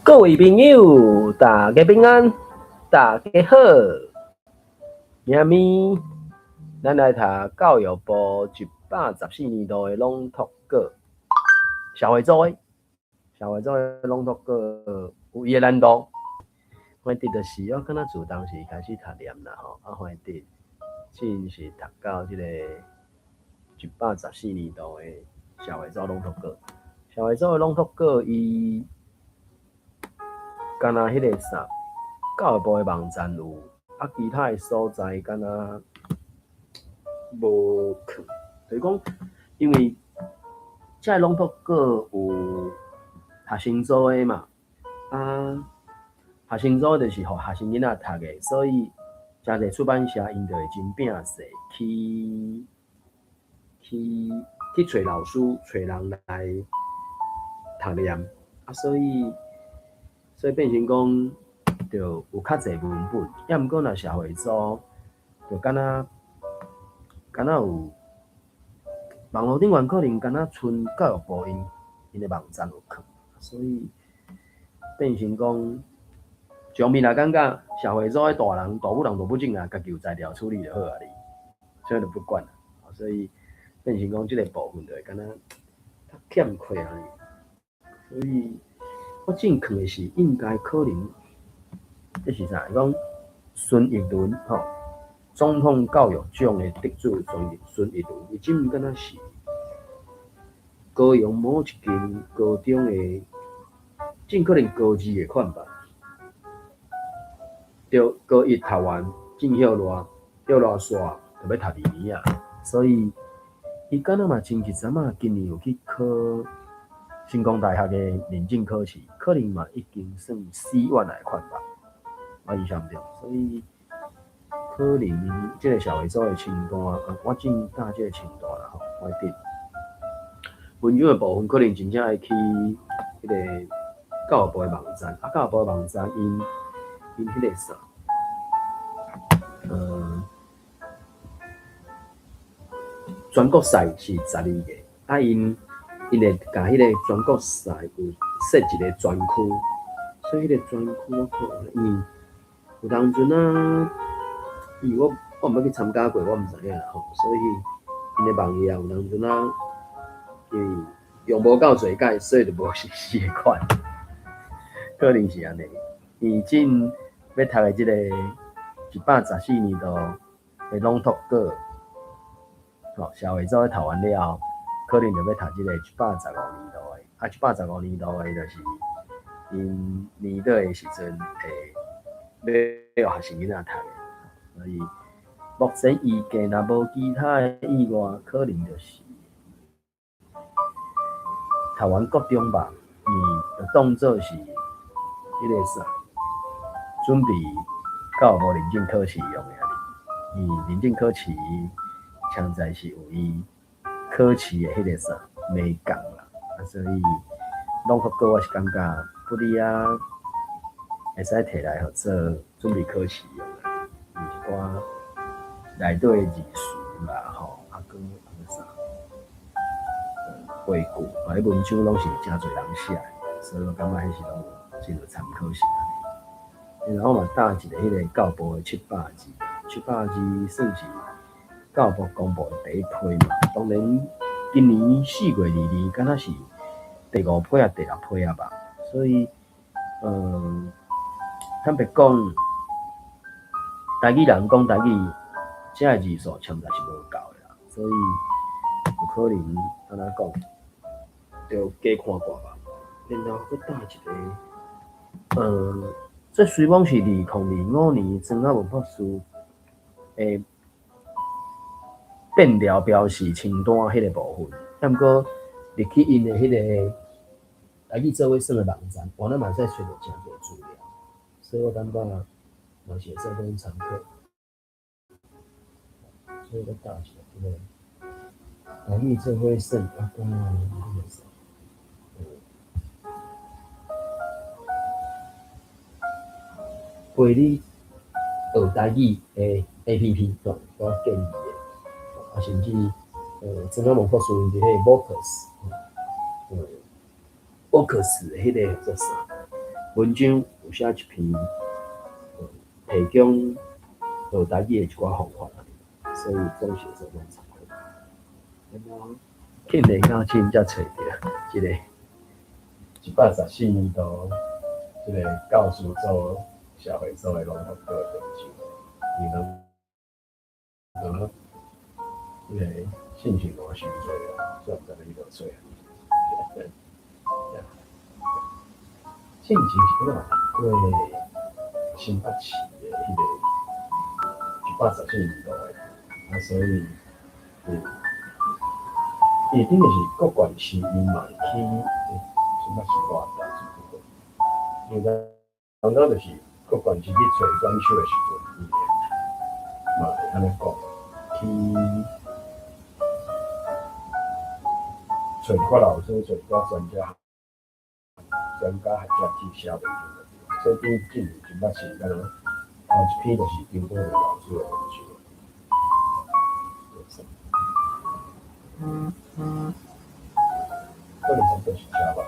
各位朋友，大家平安，大家好。明暝，咱來讀教育部114年度的朗讀稿，社會組的朗讀稿有伊的難度。反正就是我敢若自當時開始讀念啦吼，啊，反正真是讀到這個114年度的社會組朗讀稿。社會組的朗讀稿，伊敢若彼個啥，教育部的網站有，啊，其他的所在敢若無囥。就是講，因為這个朗讀稿有學生組的嘛，啊，學生組就是予學生囡仔讀的，所以誠濟出版社𪜶就會真摒勢去揣老師、揣人來讀念，啊，所以變成講，就有較濟文本，抑毋過若社會組，就敢若有網路頂懸可能敢若賰教育部𪜶的網站有囥，所以變成講，上面若感覺社會組的大人、大母人、大母種啊，家己有才調處理就好啊哩，所以就不管啦。所以變成講，這个部分就會敢若較欠缺啊。所以我正囥的是應該可能，這是啥？伊講孫逸倫吼，總統教育獎的得主孫逸倫，伊這毋敢若是高雄某一間高中的，盡可能高二的款吧。對，高一讀完進歇熱，歇熱煞就欲讀二年啊，所以伊敢若嘛親一陣仔，今年有去考成功大學的認證考試，可能嘛已經算 C1 的款吧，我印象中，所以可能這个社會組的清單，我正打這个清單啦吼，我佇文章的部分可能真正愛去彼个教育部的網站，啊，教育部的網站𪜶彼個啥，全國賽是12月，啊，𪜶會共彼個全國賽有設一個專區，所以彼個專區我看，因為有當陣啊，因為我毋捌去參加過，我毋知影啦吼，所以𪜶的網頁有當陣啊，因為用無夠濟擺，所以就無實施的款，可能是按呢。伊進欲讀的這个114年度的朗讀稿，吼，社會組讀完了後，可能就欲讀這个一百十五年度的，啊，一百十五年度的就是𪜶年底的時陣會欲予學生囡仔讀的，所以目前預計若無其他的意外，可能就是讀完國中吧，伊就當做是彼個啥，準備教育部認證考試用的啊。伊認證考試，強在是有伊考試的彼個啥美感啦，啊，所以朗讀稿我是感覺不離啊，會使提來予做準備考試用的，有一寡內底的字詞啦，吼，啊，閣啊閣啥，話句，啊，彼文章攏是誠濟人寫的，所以我感覺彼是攏有真有參考性。然後嘛打一个彼個教部的700字，七百字算是教育部公布的第一批嘛。當然，今年4月22，敢若是第五批啊，第六批啊吧。所以，坦白講，台語人講台語，這个字數實在是無夠的啦。所以有可能按怎講，著加看看吧。然後閣打一个，這雖罔是2025年莊仔文博士的變調標示清單彼个部分，抑毋過入去𪜶的彼个台語做伙耍的網站，原來嘛會使揣著誠濟資料，所以我感覺嘛是會使講參考。所以我打一个這个台語做伙耍，啊，閣彼個啥？陪你學台語的 APP，我建議的，啊，甚至莊仔文博士𪜶佇彼個 Vocus，Vocus 的彼個叫做啥？文章有寫一篇，提供學台語的一寡方法，所以總是會使咱參考。然後去年到今才揣著這個114年度這個教師組社會組的朗讀稿的文章，因為咱這個信息量傷濟啊，所以毋知欲去佗揣。進前是敢若讀過新北市的彼個114年度的，啊，所以，伊頂個是各縣市伊嘛會去新北市偌大是拄過，因為剛剛就是各縣市去揣選手的時陣，伊會嘛會按呢講，去揣一寡老師，揣一寡專家。專家學者去寫文章，所以頂進前新北市敢若頭一篇就是張寶榮老師的文章。可能差不多是這吧。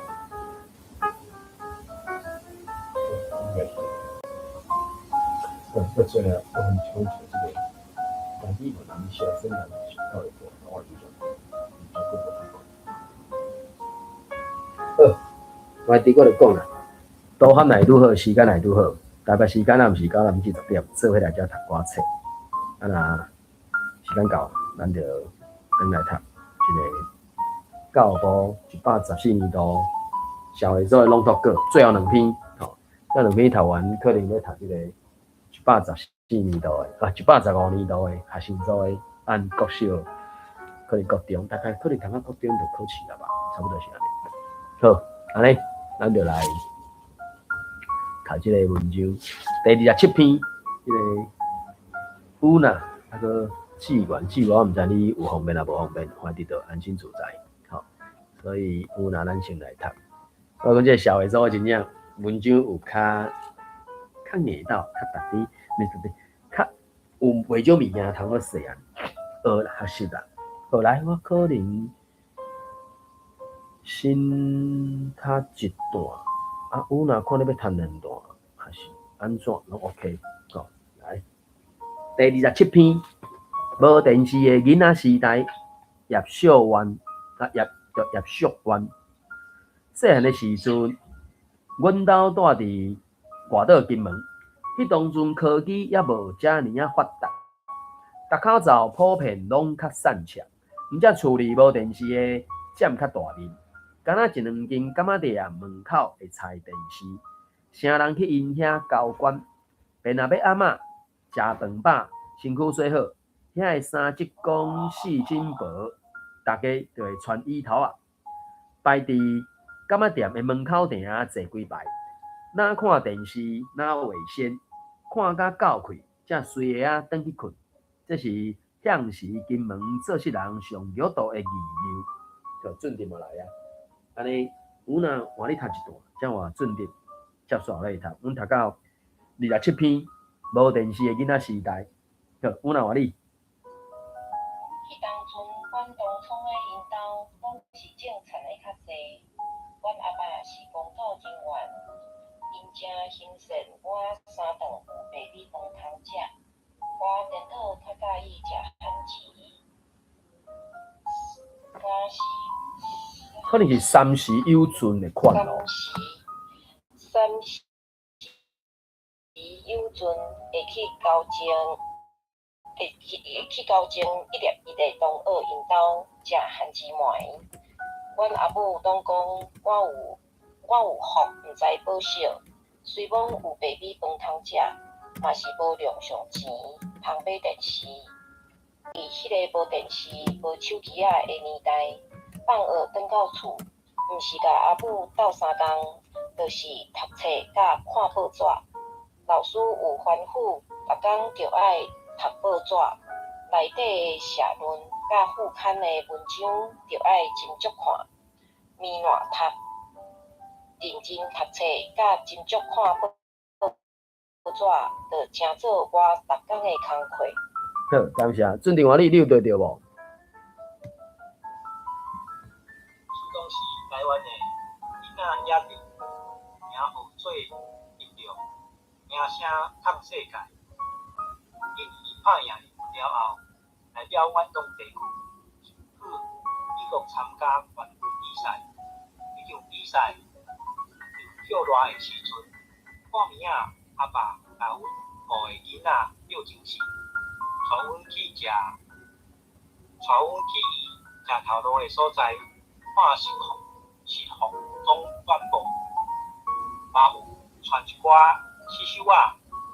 應該是。到最後，我很講一這個，台語嘛難寫，真難寫到會過，我就真久無看過。好，我拄我就講啦，導航來拄好，時間來拄好，台北時間仔毋是9點至10點，做伙來遮讀歌冊。啊若時間到，咱就轉來讀這個教育部114年度社會組的朗讀稿，最後兩篇，吼，這兩篇讀完，可能欲讀這個114年度的，啊，115年度的學生組的，按國小，可能國中，大概可能讀到國中就考試了吧，差不多是按呢。好，按呢，咱就來讀這個文章，第27篇，這個有若啊閣志願，志願我毋知你有方便抑無方便，反正就安心自在，吼。所以有若咱先來讀。我講這個社會組真正文章有較較硬鬥，較特別，毋是特別，較有袂少物件通好細漢學學習啦。後來我可能先讀一段，啊，有若看你欲讀兩段，還是按怎攏 OK，吼，來，第27篇，無電視的囡仔時代，葉秀媛啊葉葉淑媛，細漢的時陣，阮兜蹛佇外島金門，彼當陣科技猶無遮爾仔發達，逐口罩普遍攏較散赤，毋才厝裡無電視的佔較大面，敢若一兩間柑仔店門口會採電視，啥人去𪜶遐交關，便若欲按怎食飯飽，身軀洗好，遐的三職工四珍婆，逐家就會穿椅頭仔，擺佇柑仔店的門口埕坐幾排，若看電視，若畫仙，看甲夠氣，才隨下仔轉去睏。這是向時金門做穡人上著道的儀樣，就準點嘛來啊！按呢，有若換你讀一段，才換準點接續落去讀。阮讀到27篇，無電視的囡仔時代，好，有若換你。彼當陣，阮東涌的𪜶兜攏是種田的較濟。阮阿爸是工作人員，𪜶誠欣羨我三頓有白米飯通食。我顛倒較佮意食番薯，我是可能是三時有陣的款哦。三時有陣會去交種，會去交種一粒一粒同學𪜶兜食番薯糜。阮阿母攏講我有福，毋知報惜。雖罔有白米飯通食，嘛是無量上錢通買電視。佇彼个無電視、無手機仔的年代，放學轉到厝，毋是共阿母鬥相共，就是讀冊佮看報紙。老師有吩咐，逐工著愛讀報紙，內底的社論佮副刊的文章，著愛斟酌看，暝爛讀，認真讀冊佮斟酌看報紙，就成做我逐工的工課。好，感謝。準電話你，你有對著無？師講是台灣的囡仔也佇名號做音量，名聲迵世界。因伊拍贏了後，代表遠東地區去美國參加冠軍比賽。彼場比賽就熱的時陣，半暝仔，阿爸共阮五个囡仔叫精神，帶阮去伊食頭路的所在，看實況總轉播，嘛有傳一寡刺繡仔，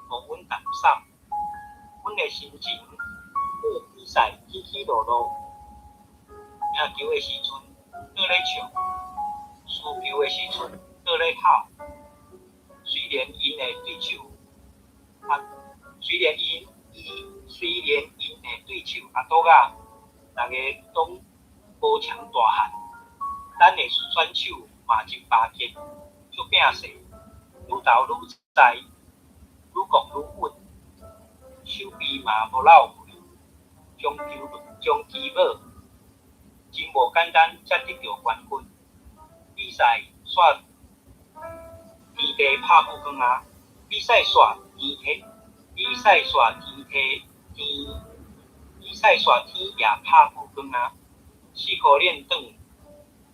予阮談賞。阮的心情對比賽起起落落，贏球的時陣閣咧笑，輸球的時陣閣咧哭。雖然𪜶的對手阿杜仔，逐个攏無強大漢，咱的選手嘛真巴結，足拚勢，愈投愈在，愈摃愈穩，手臂嘛無落氣，將球帽，真無簡單才得著冠軍。比賽煞天地拍久光仔，比賽煞天夜拍久光仔，四箍輾轉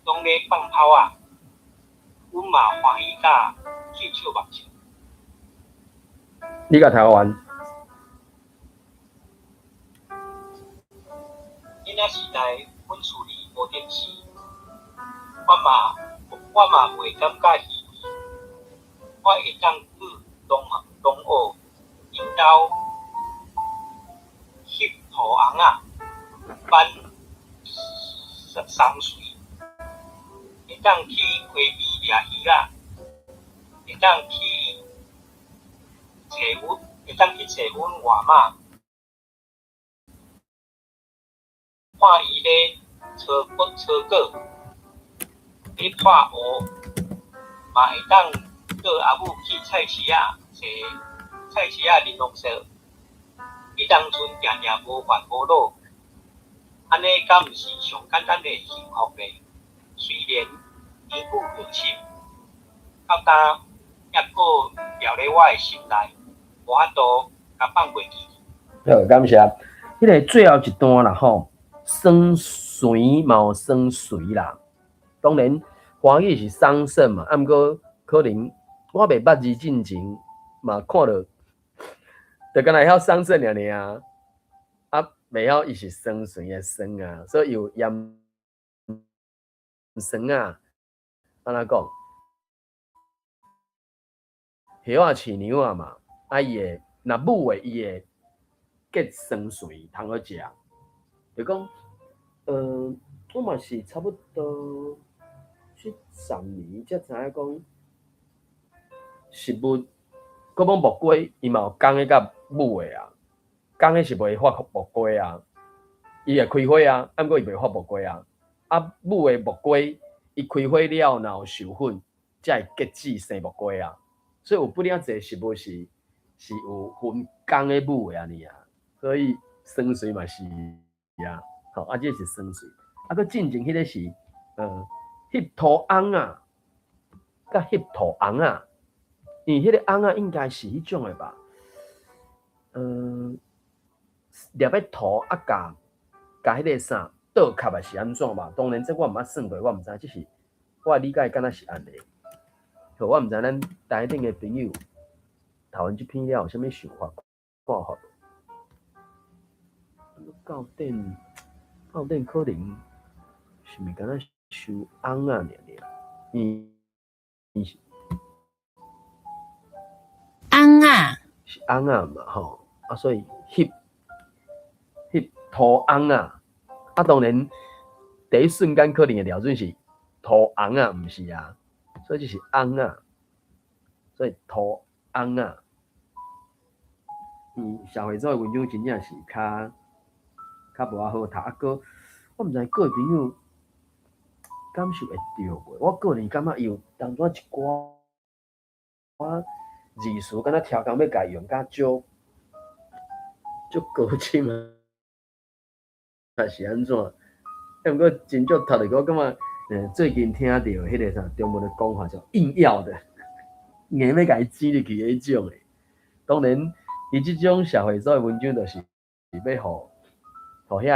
攏咧放炮仔，阮嘛歡喜甲喙笑目笑。你共台灣。囡仔時代，阮厝裡無電視，我嘛袂感覺稀奇。我會當去同學𪜶兜翕塗尪仔、挽桑葚，會當去溪邊掠魚仔，會當去揣阮外媽，看伊咧操果，咧破芋，嘛會當跟阿母去菜市仔啉濃縮。彼當陣定定無煩無惱，按呢敢毋是上簡單的幸福呢？雖然年久日深，到今猶閣牢咧我的心內，無法度共放袂記。好，感謝。彼个最後一段啦吼，桑葚嘛有桑葚啦。當然，華語是桑葚嘛，啊，毋過可能我袂捌字進前嘛看著，就敢若會曉桑葚爾爾啊，啊，袂曉伊是桑葚的桑啊，所以有鹽酸啊，按怎講？葉仔飼娘仔嘛，啊伊會若母的伊會結桑葚通好食，就講，我嘛是差不多這10年才知影講，食物，閣講木瓜，伊嘛有公的佮母的啊，公的是袂發木瓜啊，伊會開花啊，啊毋過伊袂發木瓜啊，啊母的木瓜，伊開花了若有授粉，才會結籽生木瓜啊，所以有不領濟食物是有分公的母的按呢啊，所以桑葚嘛是啊，吼啊這是桑葚，啊閣進前彼個是翕塗尪仔，佮翕塗尪仔，因為彼個尪仔應該是彼種的吧？掠欲塗啊，共彼個啥倒殼還是按怎吧？當然這我毋捌算過，我毋知，只是我的理解敢若是按呢。好，我毋知咱台頂的朋友讀完這篇了有啥物想法、看法無？到底可能是毋是敢若收尪仔爾爾？伊是尪仔是尪仔嘛吼，啊所以翕塗尪仔，啊當然第一瞬間可能會了準是塗尪仔，毋是啊，所以這是尪仔，所以塗尪仔。社會組的文章真正是較無遐好讀，啊閣我毋知各位朋友感受會著無？我個人感覺伊有當中一寡字詞，敢若超工欲共伊用甲足足高深啊，還是按怎？啊，毋過真少讀著，我感覺，最近聽著彼个啥中文的講法叫硬要的，硬欲共伊擠入去彼種的。當然，伊這種社會組的文章，就是欲予遐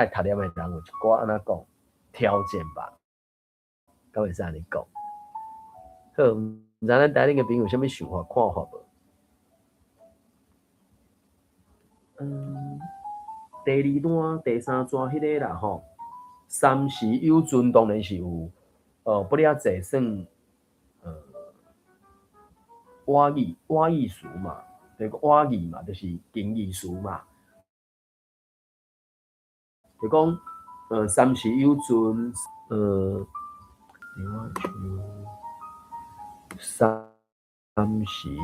個讀念的人有一寡按怎講挑戰吧，敢會使按呢講？好，毋知咱台頂的朋友有啥物想法、看法無？第二段、第三段彼个啦吼，三時有陣當然是有，不了濟算，我意詞嘛，就是我意嘛，就是近義詞嘛。就講，三時有陣，三時有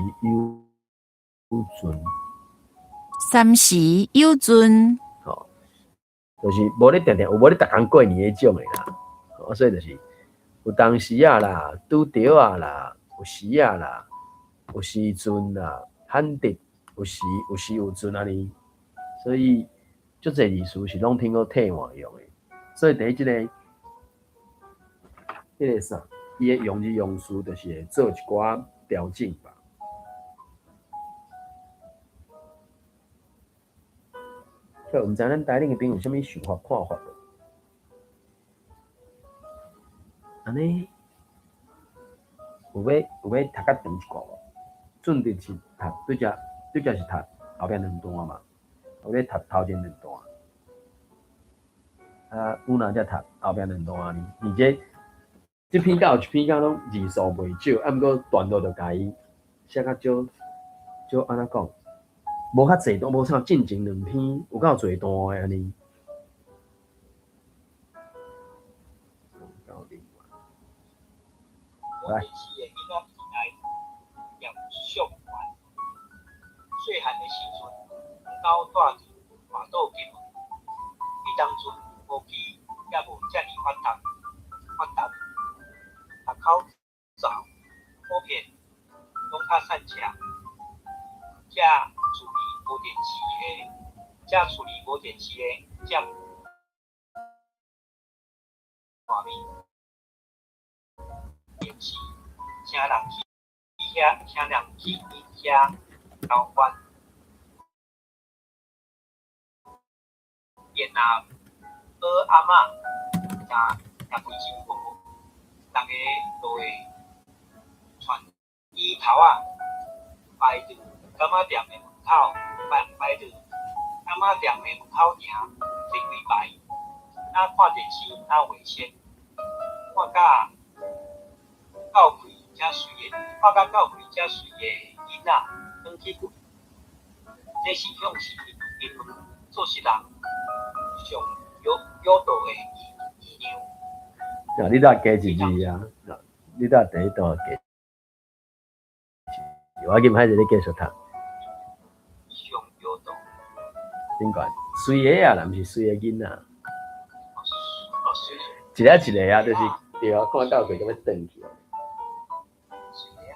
陣，三時有陣，吼，就是無咧定定有無咧逐工過年彼種的啦，所以就是有當時仔啦，拄著仔啦，有時仔啦，有時陣啦，罕得有時有時有陣按呢，所以足濟字詞是攏通閣替換用的，所以佇這個啥，伊的用字用詞就是會做一寡調整吧。好，毋知咱台頂的朋友有啥物想法、看法無？按呢，有欲讀較長一寡無？準佇是讀對遮，對遮是讀後壁兩段嘛，有咧讀頭前兩段。啊，有哪才讀後壁兩段呢？而且這篇敢有一篇敢攏字數袂少，啊，毋過段落就共伊寫較少，少按怎講？無較濟段，無像進前兩篇有夠濟段的按呢。來。細漢的時陣，阮兜住佇大肚金門，彼當陣科技猶無遮爾發達，讀口罩普遍攏較散赤，遮厝裡無電視的，遮厝裡無電視的佔大面電視，請人去遐，請人去伊遐交換。因若老阿嬤若規身無，逐家就會傳椅頭仔擺佇柑仔店的門口，擺佇柑仔店的門口埕坐幾排，若看電視，若畫線，看甲夠氣才隨的，看甲夠氣才隨的囡仔轉去睏。這是向是金門做事人上有道的姨娘。啊，你拄加一字啊！你拄第一段加一字，我緊歹勢，你繼續讀。上有道。頂懸，隨的啊啦，毋是隨的囡仔。哦，隨。一个一个啊，就是對啊，看到過咁欲轉去。隨的啊！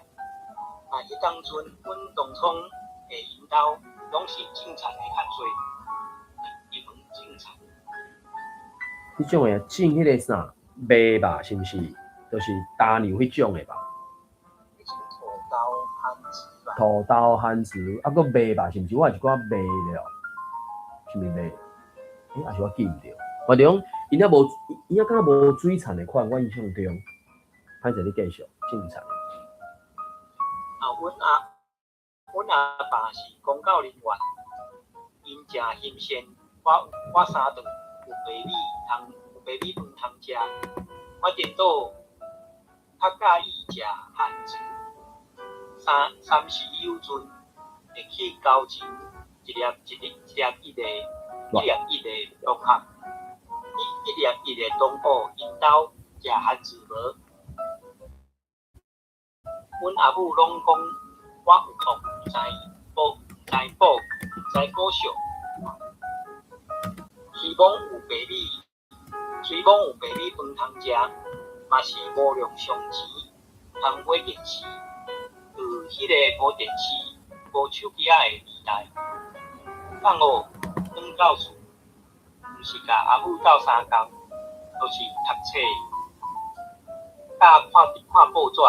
啊，彼當陣，阮東涌的𪜶兜攏是種田的較濟，金門種田。彼種的種彼個啥麥吧，是毋是？就是大娘彼種的吧？土豆、番薯吧。土豆、番薯，啊，閣麥吧，是毋是？我有一寡麥了，是毋是麥？抑是我記毋著。反正𪜶遐無，𪜶遐敢若無水田的款，我印象中。歹勢，你繼續種田。啊，阮阿爸是公教人員，𪜶誠欣羨我三頓有白米通，有白米飯通食。我顛倒較佮意食番薯，三時有陣會去交錢一粒一粒一粒一个，一粒一个同學，一粒一个同學𪜶兜食番薯無？阮阿母攏講我有福，毋知報，毋知報，毋知報惜。希望有白米，雖講有白米飯通食，嘛是無量上錢通買電視。佇彼个無電視、無手機仔的年代，放學轉到厝，毋是共阿母鬥相共，就是讀冊，佮看報紙。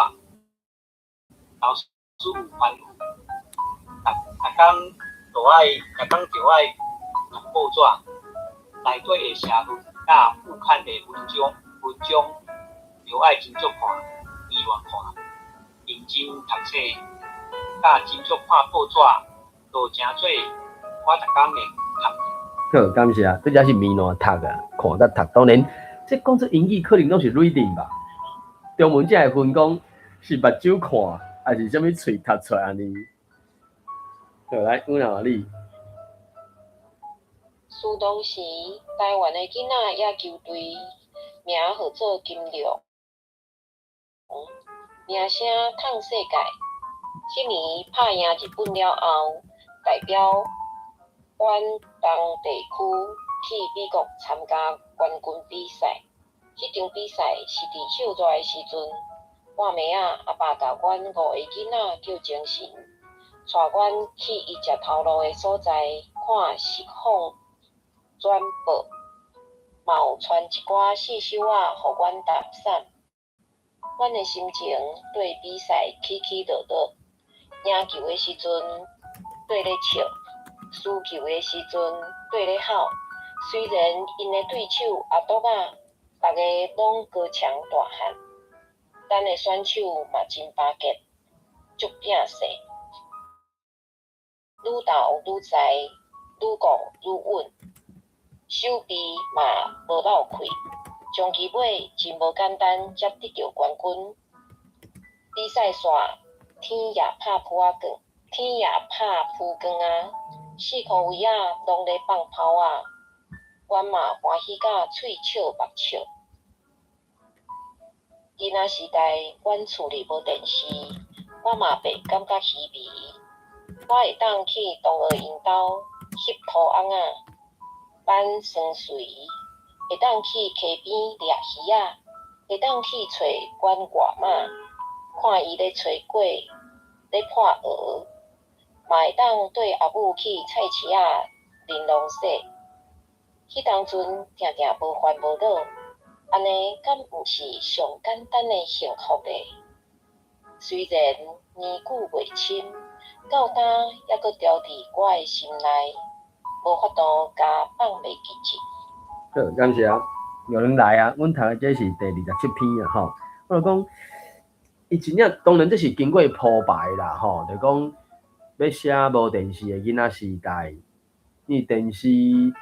老師有吩咐，逐逐工就愛，逐工就愛讀報紙，內底的社論佮副刊的文章，文章著愛斟酌看，連續看，認真讀冊，佮斟酌看報紙，就成做我逐工的工課。好，感謝。這遮是連續讀啊，看佮讀。當然，這講做英語可能攏是 reading 吧。中文才會分講是目睭看，還是啥物喙讀出來按呢？好，來，阮阿你。事當時，台灣的囡仔野球隊名號做金龍，名聲淌世界。彼年拍贏日本了後，代表阮東地區去美國參加冠軍比賽。彼場比賽是佇秀熱的時陣，半暝仔，阿爸共阮五个囡仔叫精神，帶阮去伊食頭路的所在看實況轉播，嘛有傳一寡四手仔予阮搭訕。阮的心情對比賽起起落落，贏球的時陣綴咧笑，輸球的時陣綴咧吼。雖然𪜶的對手阿篤仔，逐个攏高檣大漢，咱的選手嘛真巴結，足拚勢，愈鬥愈在，愈講愈穩，手臂嘛無落氣。終其尾真無簡單，才得著冠軍。比賽煞天也拍噗仔光，天也拍噗光仔，四箍圍仔攏咧放炮仔，阮嘛歡喜甲喙笑目笑。囡仔時代，阮厝裡無電視，我嘛袂感覺稀微。我會當去同學𪜶兜翕塗甕仔、挽酸蕙，會當去溪邊掠魚仔，會當去揣阮外媽，看伊咧炊粿、咧破蚵，嘛會當綴阿母去菜市仔玲瑯踅。彼當陣定定無煩無惱，按呢敢毋是上簡單的幸福咧？雖然年久月深，到今猶閣牢佇我的心內，無法度共放袂記得。好，感謝。有人來啊！阮讀的這是第27篇啊，吼。我就講，伊真正當然這是經過鋪排啦，吼，就講欲寫無電視的囡仔時代，因為電視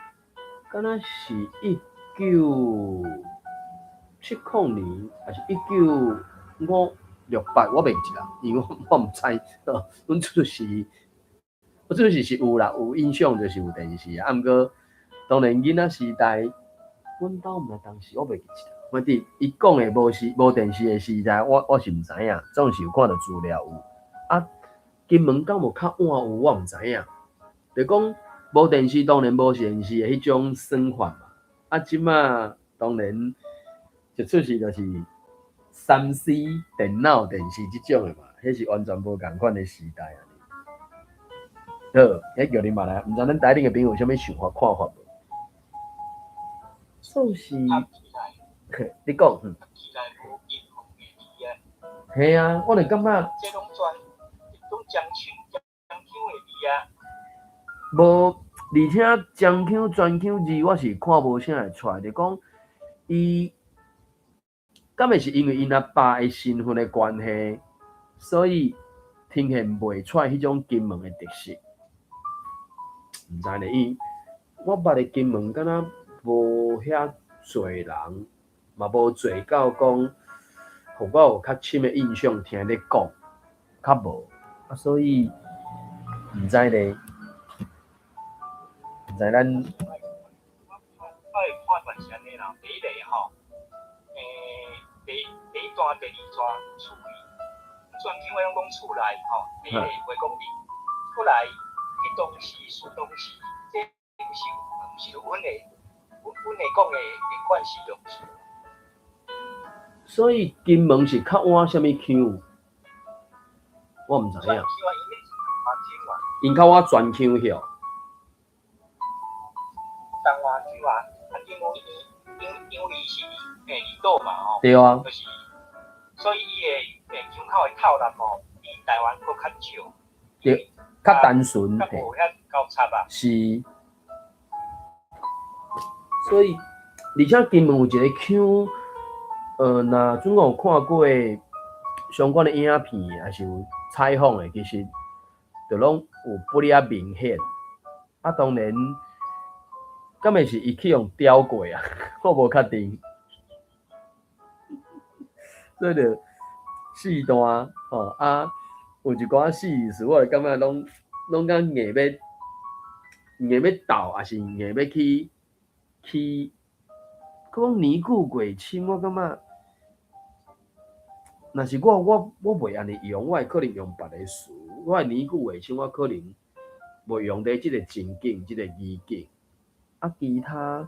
敢若是1970年，還是19568，我袂記得啦，因為我毋知，阮出世，我出世是有啦，有印象就是有電視啊，毋過當然囡仔時代，阮兜毋知當時我袂記得。反正伊講的無是無電視的時代，我是毋知影，總是有看著資料有。啊，金門敢有較晚有，我毋知影。就講無電視，當然無電視的彼種算法嘛。啊，這馬當然一出世就是3C 電腦電視這種的嘛，彼是完全無仝款的時代啊。好，彼叫恁嘛來，毋知咱台頂的朋友有啥物想法看法無？算是，你講，嗯。嘿啊，我就感覺。這攏全，攏將腔將腔的字啊。無，而且將腔專腔字，我是看無啥會出來，就講伊，敢會是因為𪜶阿爸的身份的關係，所以呈現袂出來彼種金門的特色。毋知呢，伊我捌的金門敢若無遐濟人，嘛無濟到講，予我有較深的印象聽咧講，較無，啊，所以毋知咧，毋知咱。我的判斷是按呢啦，第一個吼，第一段、第二段厝裡，全腔我攏講厝內吼，第一个袂講裡，過來，彼當時、事當時，這毋是阮會講的慣形容詞。所以金門是較倚啥物腔？我毋知影。𪜶較倚泉腔曉。彰化腔啊，啊，因為伊是離島嘛吼。對啊。就是，所以伊的腔口的透力吼，比台台灣閣較少，對，較單純，較無遐交叉啊。是，所以而且金門有一个腔，若準講有看過相關的影片，抑是有採訪的，其實就攏有不哩仔明顯。啊，當然，敢會是伊去予刁過啊？我無確定。所以就四段吼啊，有一寡四字詞，我就感覺攏敢硬欲鬥，抑是硬欲去，講年久過深，我感覺，若是我袂按呢用，我會可能用別个詞。我的年久過深，我可能袂用佇這个情景、這个語境。啊，其他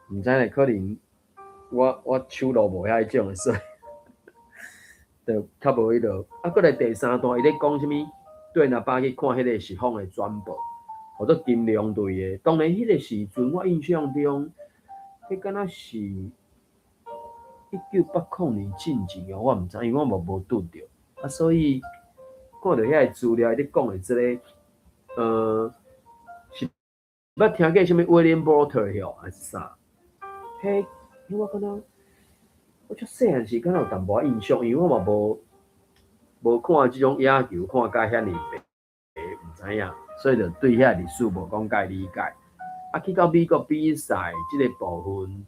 毋知咧，可能我手路無遐種的，所以就較無彼落。啊，閣來第三段，伊咧講啥物？對阿爸去看彼个實況的轉播，號做金龍隊的。當然，彼个時陣我印象中，彼敢若是1980年進前哦，我毋知，因為我嘛無拄著。啊，所以看著遐个資料，伊咧講的這个，是捌聽過啥物 William Porter 吼，還是啥？彼我敢若，我足細漢時敢若有淡薄仔印象，因為我嘛無看這種野球看甲遐爾白，毋知影，所以就對遐歷史無講介理解。啊，去到美國比賽這个部分，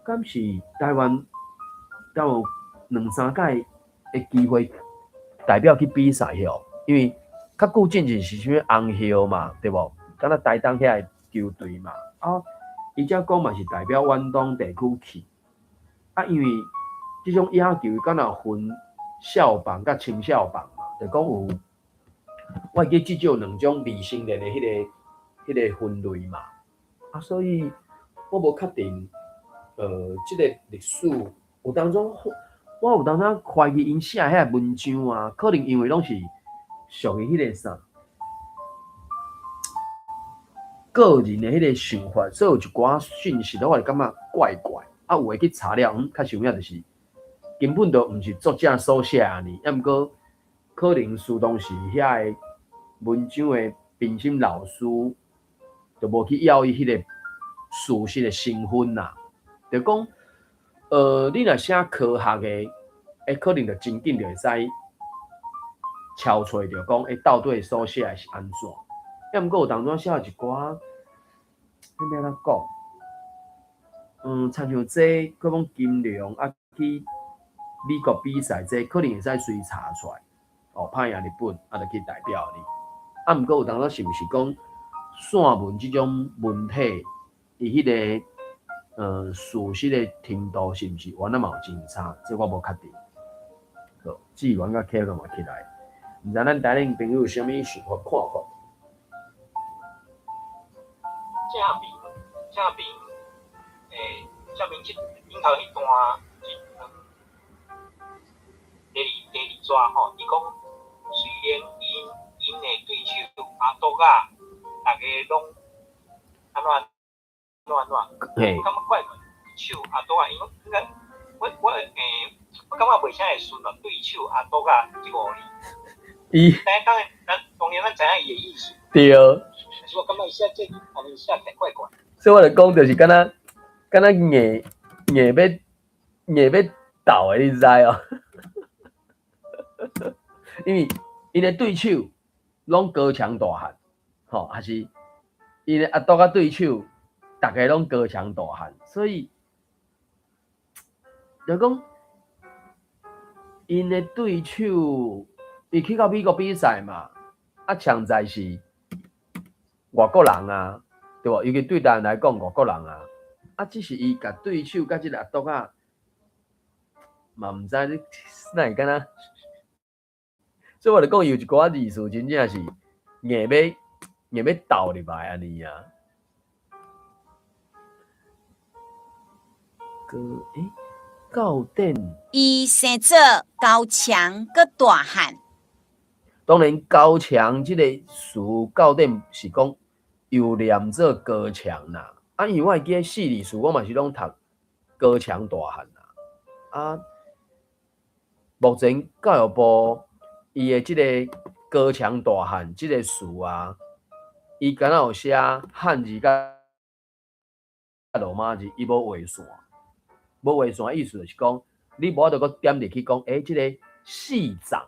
敢是台灣有兩三屆的機會代表去比賽吼，因為較久進前是啥物紅葉嘛，對無？敢若台東遐个球隊嘛，啊，伊才講嘛是代表遠東地區去。啊，因為這種野球敢若分少棒佮青少棒嘛，就講有，我會記至少兩種異性戀的彼个分類嘛。啊，所以我無確定，這个歷史有當中，我有當陣懷疑𪜶寫遐文章啊，可能因為攏是屬於彼个啥，個人的彼个想法，所以有一寡訊息，我就感覺怪怪。啊，有的去查了，較實有影就是根本就毋是作者所寫按呢，抑毋過可能是當時遐個文章的評審老師就無去要伊彼個事實的成分啦。就講，你若寫科學的，可能就真緊就會使敲揣著講，到底所寫的是按怎？抑毋過有當陣寫一寡，彼欲按怎講？親像這閣講金龍啊去美國比賽，這可能會使隨查出來，哦，拍贏日本，啊，就去代表你。啊，毋過有當陣是毋是講散文這種文體，伊彼个事實的程度是毋是原來嘛有真差？這我無確定。好，志源佮 Kevin 嘛起來，毋知咱台頂朋友有啥物想法看法？鄭明，這頂頭彼段是第二逝吼，伊講雖然𪜶的對手阿啄仔，逐个攏按怎按怎按怎，我感覺怪怪，對手阿啄仔，因應該我感覺袂啥會順咯，對手阿啄仔這五个字。伊但當然，咱當然咱知影伊的意思。對。但是我感覺伊寫這按呢寫起來怪怪。所以我就講，就是敢若硬欲鬥的，你知哦？因為𪜶的對手攏高強大漢，吼，還是𪜶的阿啄仔對手，逐个攏高強大漢，所以就講𪜶的對手，伊去到美國比賽嘛，啊，強在是外國人啊，對無？尤其對台灣來講，外國人啊，啊，只是伊共對手佮這个阿啄仔，嘛毋知你哪會敢若，所以我就講，有一寡字詞真正是硬欲鬥入來按呢啊。閣到底伊生做高強閣大漢。當然，高強這个詞到底是講又念做高強啦。啊，因為我會記得四字詞，我嘛是攏讀高強大漢啦。啊，目前教育部伊的這个高牆大漢這个詞啊，伊敢若有寫漢字佮羅馬字，伊無畫線，無畫線意思就是講，你無法度閣點入去講，這个細長，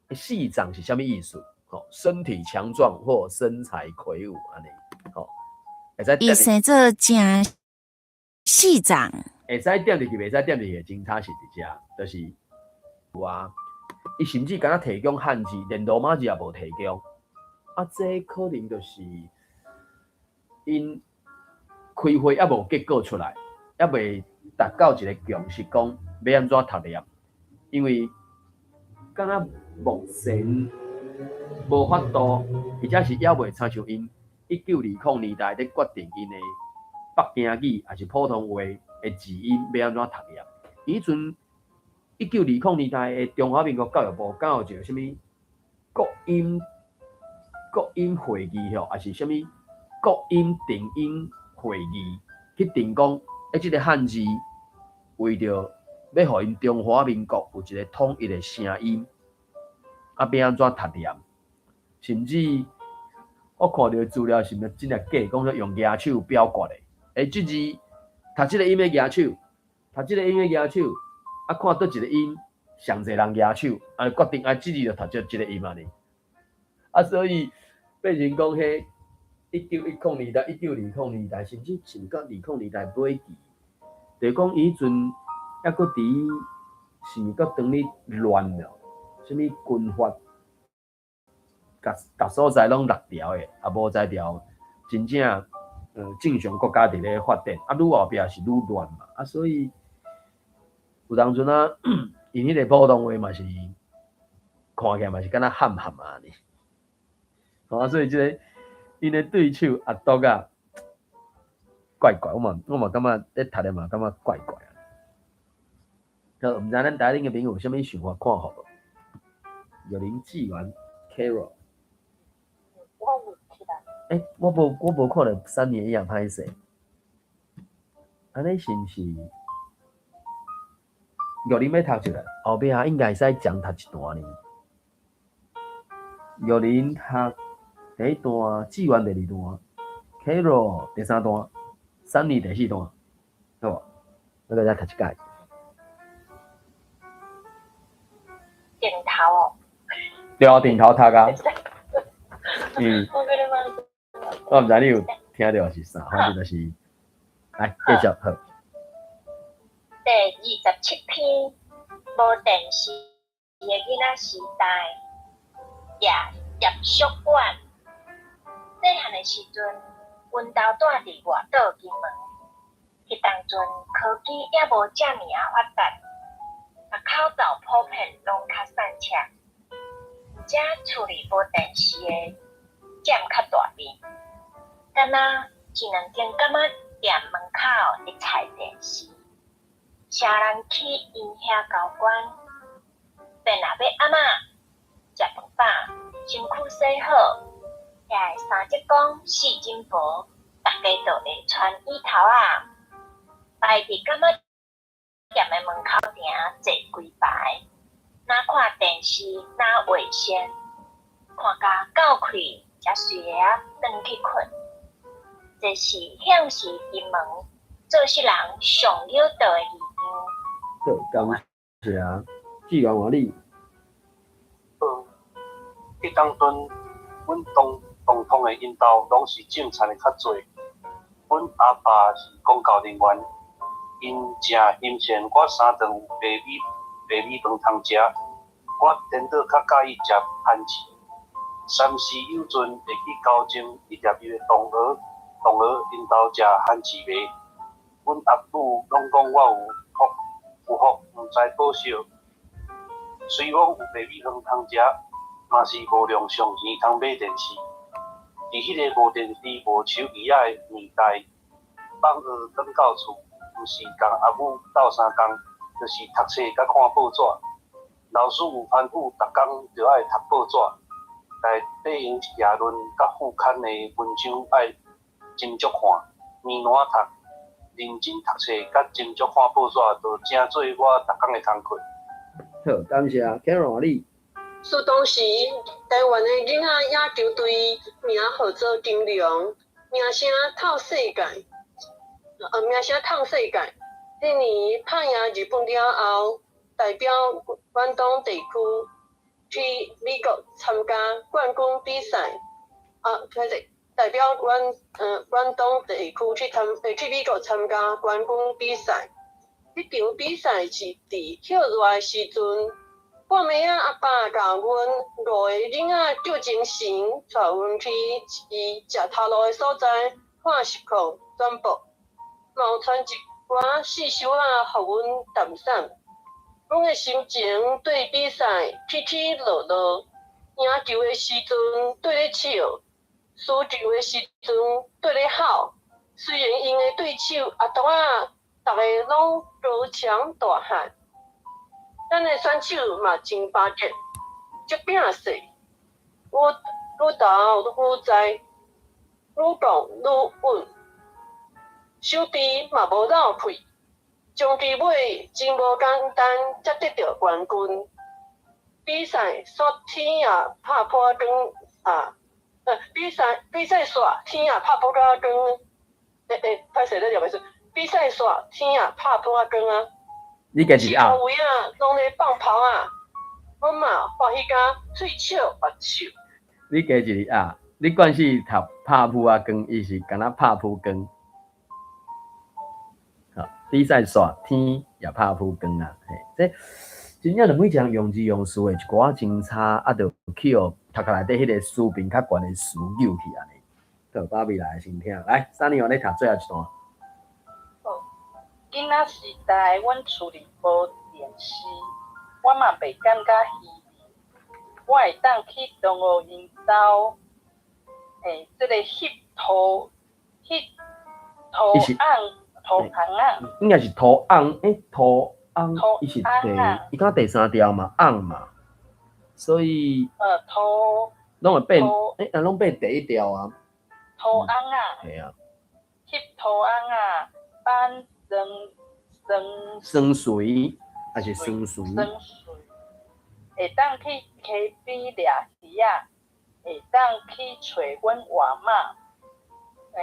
細長是啥物意思？吼，身體強壯或身材魁梧按呢，吼，會使。伊生做誠細長。會使點入去，袂使點入去的真差是佇遮，就是有啊。伊甚至敢若提供漢字，連羅馬字也無提供。啊，這可能就是𪜶開會猶無結果出來，猶未達到一個共識，講欲按怎讀念。因為敢若目前無法度，或者是猶未親像𪜶1920年代咧決定𪜶的北京語抑是普通話的字音欲按怎讀念。彼陣1920年代的中華民國教育部敢有一個啥物國音會議吼，抑是啥物國音定音會議去定講，這个漢字為著欲予𪜶中華民國有一個統一的聲音，啊，欲按怎讀念？甚至我看著資料是毋是真抑假？講說用舉手表決的，這字讀這个音的舉手，讀這个音的舉手，啊，看佗一个音上濟人舉手，啊，決定啊，這字就讀這個音按呢。啊，所以變成講彼1910年代、1920年代，甚至是到20年代尾期，就是講彼陣猶閣佇是毋閣當咧亂了，啥物軍閥，逐逐所在攏六條的，啊無才調，真正正常國家佇咧發展，啊愈後壁是愈亂嘛，啊所以有當陣啊，𪜶彼個普通話嘛是看起來嘛是敢若譀譀按呢，啊所以這个𪜶的對手阿篤仔怪怪，我嘛感覺咧讀咧嘛感覺怪怪。好，毋知咱台頂的朋友有啥物想法看法無？玉玲志源 Carol。我有起來。我無看著三年一樣歹勢。按呢是毋是？玉玲欲讀一個，後壁應該會使講讀一段呢。玉玲讀第一段，志源第二段，Carol 第三段，三年第四段，好無？我閣再讀一擺。頂頭哦。對啊，頂頭讀啊。我毋知你有聽著是啥，反正就是，來繼續好。第27篇，無電視的囡仔時代，夜入宿館。細漢的時陣，阮兜住佇外島金門，彼當陣科技猶無遮爾仔發達，啊口罩普遍攏較散赤，而且厝裡無電視的佔較大面，敢若一兩間柑仔店門口的菜電視，啥人去𪜶遐交關，便若欲按怎食飯飽，身軀洗好，遐个三節棍四珍婆，逐家就會穿椅頭仔，擺佇柑仔店的門口埕坐規排，若看電視，若畫線，看甲夠氣，才隨下仔轉去睏。這是向時金門做世人上了道的異樣。好，感謝啊，志源換你。好，彼當陣，阮傳統的𪜶兜攏是種田的較濟。阮阿爸是公教人員，𪜶誠欣羨我三頓有白米飯通食。我顛倒較佮意食番薯。三時有陣會去高中一粒伊的同學𪜶兜食番薯糜。阮阿母攏講我有福，毋知寶惜。雖講有白米飯通食，嘛是無量上錢通買電視。佇彼个無電視、無手機仔的年代，放學轉到厝，毋是共阿母鬥相共，就是讀冊佮看報紙。老師有吩咐，逐工著愛讀報紙，內底用社論佮副刊的文章愛斟酌看，慢慢讀，認真讀冊佮斟酌看報紙，就成做我逐工的工課。好，感謝 Carol 你。自當時台灣的囡仔野球隊名號做金龍，名聲透世界，名聲透世界。彼年拍贏日本了後，代表關東地區去美國參加冠軍比賽。啊，歹勢，代表關東地區去美國參加冠軍比賽。彼場比賽是佇歇熱的時陣，半暝仔阿爸共阮五个囡仔吊精神，帶阮去伊食頭路的所在看實況轉播，嘛有傳一寡四手仔予阮淡散。阮的心情對比賽起起落落，贏球的時陣綴咧笑，輸球的時陣綴咧吼。雖然𪜶的對手阿獨仔，逐个攏高強大漢，咱的選手嘛真巴結，足拼勢，愈愈投愈在，愈講愈穩，手臂嘛無漏氣，終其尾真無簡單才得著冠軍。比賽煞天也拍破光啊！比賽煞天也拍破光。歹勢咧念袂出。比賽煞天也拍破光啊！你家是啊？四圍啊，攏咧放炮啊！阮嘛歡喜甲喙笑目笑。你加一个啊？你慣勢讀拍撲仔光，伊是敢若拍撲光。好，比賽煞天也拍撲光啊！嘿，這真正就每一項用字用詞的一寡真差，啊，就去予讀較內底彼個詞頻較懸的詞扭去按呢。好，芭比來先聽，來，三年你讀最後一段。好，囡仔時代，阮厝裡無電視，我嘛袂感覺稀微。我會當去同學𪜶兜，這个翕土甕仔，應該是土甕，土甕，伊是第，伊敢第三調嘛，甕嘛，所以，土，攏會變，攏變第一調啊。土甕仔，嘿啊。翕土甕仔，放酸酸。酸水，還是酸水？酸水，會當去溪邊掠魚仔，會當去揣阮外媽，看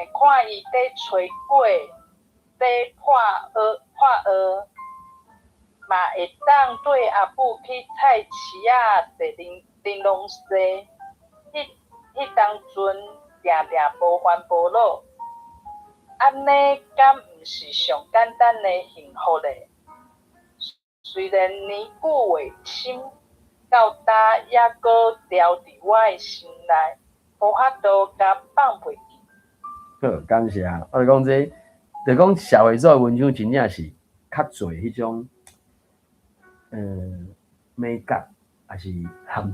伊佇炊粿，佇破蚵，嘛會當綴阿母去菜市仔踅玲瑯踅。彼當陣定定無煩無惱，按呢敢毋是上簡單的幸福咧？雖然年久月深，到今猶閣牢佇我的心內，無法度共放袂記。好，感謝。我就講這個，就講社會組的文章真正是較濟彼種，美感，抑是陷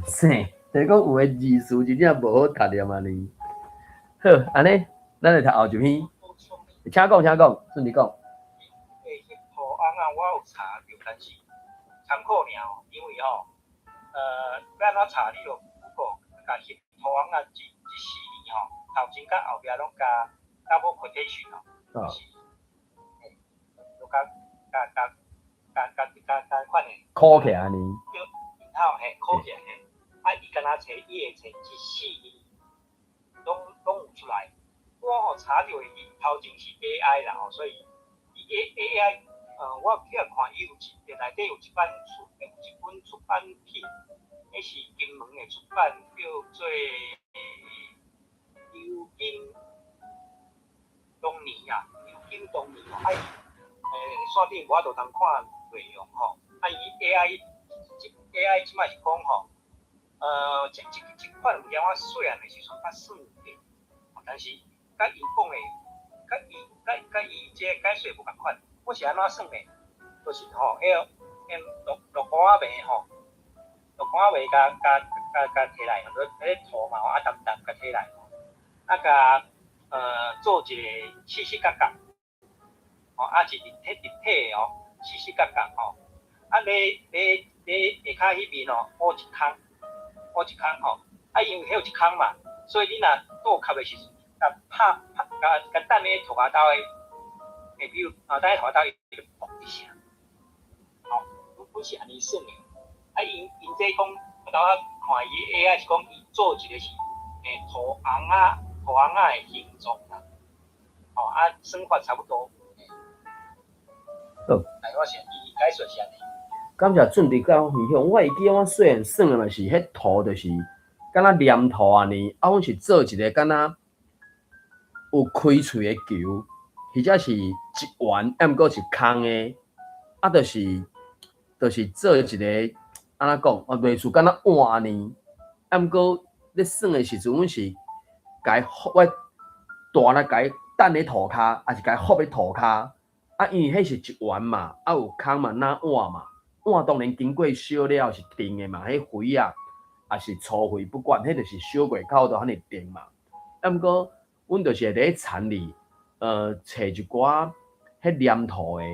阱，就是講有的字詞真正無好讀念按呢。好，按呢，咱來讀後一篇。請講，請講，順利講。翕土甕仔，我有查著，但是參考爾吼，因為吼，欲按怎查？你就 Google 共翕土甕仔這四字吼，頭前佮後壁攏加加無 quotation 吼，就是，就共共共共共共共款的。考起來按呢。然後嘿，考起來嘿，啊，伊敢若揣，伊會揣這四字，攏有出來。我吼查著的伊頭前是 AI 啦吼，所以伊 AI，我去予看，伊有一內底有一版出，有一本出版品，彼是金門的出版，叫做《流金當年》啊，《流金當年》吼，啊伊，線頂無法度通看內容吼，啊伊 AI 這擺是講吼，這款物件我細漢的時陣捌算過，但是佮伊講的，佮伊這個解說無仝款。我是按怎算的？就是吼，彼个落菇仔糜吼，落菇仔糜共共共共提來，彼个土嘛吼，啊澹澹共提來，啊共做一个四四角角，吼，啊是立體的哦，四四角角吼，啊咧咧咧下跤彼面哦，挖一空，挖一空吼，啊因為彼有一空嘛，所以你若倒磕的時陣，共拍拍共共擲佇塗跤兜的，比如啊，擲佇塗跤兜伊就嘣一聲，吼，阮是按呢算的。啊，𪜶𪜶這講，我頭仔看伊 AI 是講伊做一個是塗尪仔塗尪仔的形狀啦，吼啊，算法差不多。好。哎，我是伊解說是按呢。感謝俊迪佮我分享，我會記我細漢耍的嘛是，彼塗就是敢若黏土按呢，啊，阮是做一個敢若有開喙的球，或者是一圓，抑毋過是空的，啊，就是做一個按怎講，哦，類似敢若碗按呢，啊，毋過咧耍的時陣，阮是共伊我大力共伊擲咧塗跤，抑是共伊伏咧塗跤，啊，因為彼是一圓嘛，啊有空嘛，若碗嘛。碗當然經過燒了後是定的嘛，彼肥仔，抑是粗肥不管，彼就是燒過口就遐爾定嘛。啊，毋過，阮就是會佇咧田裡，揣一寡彼黏土的，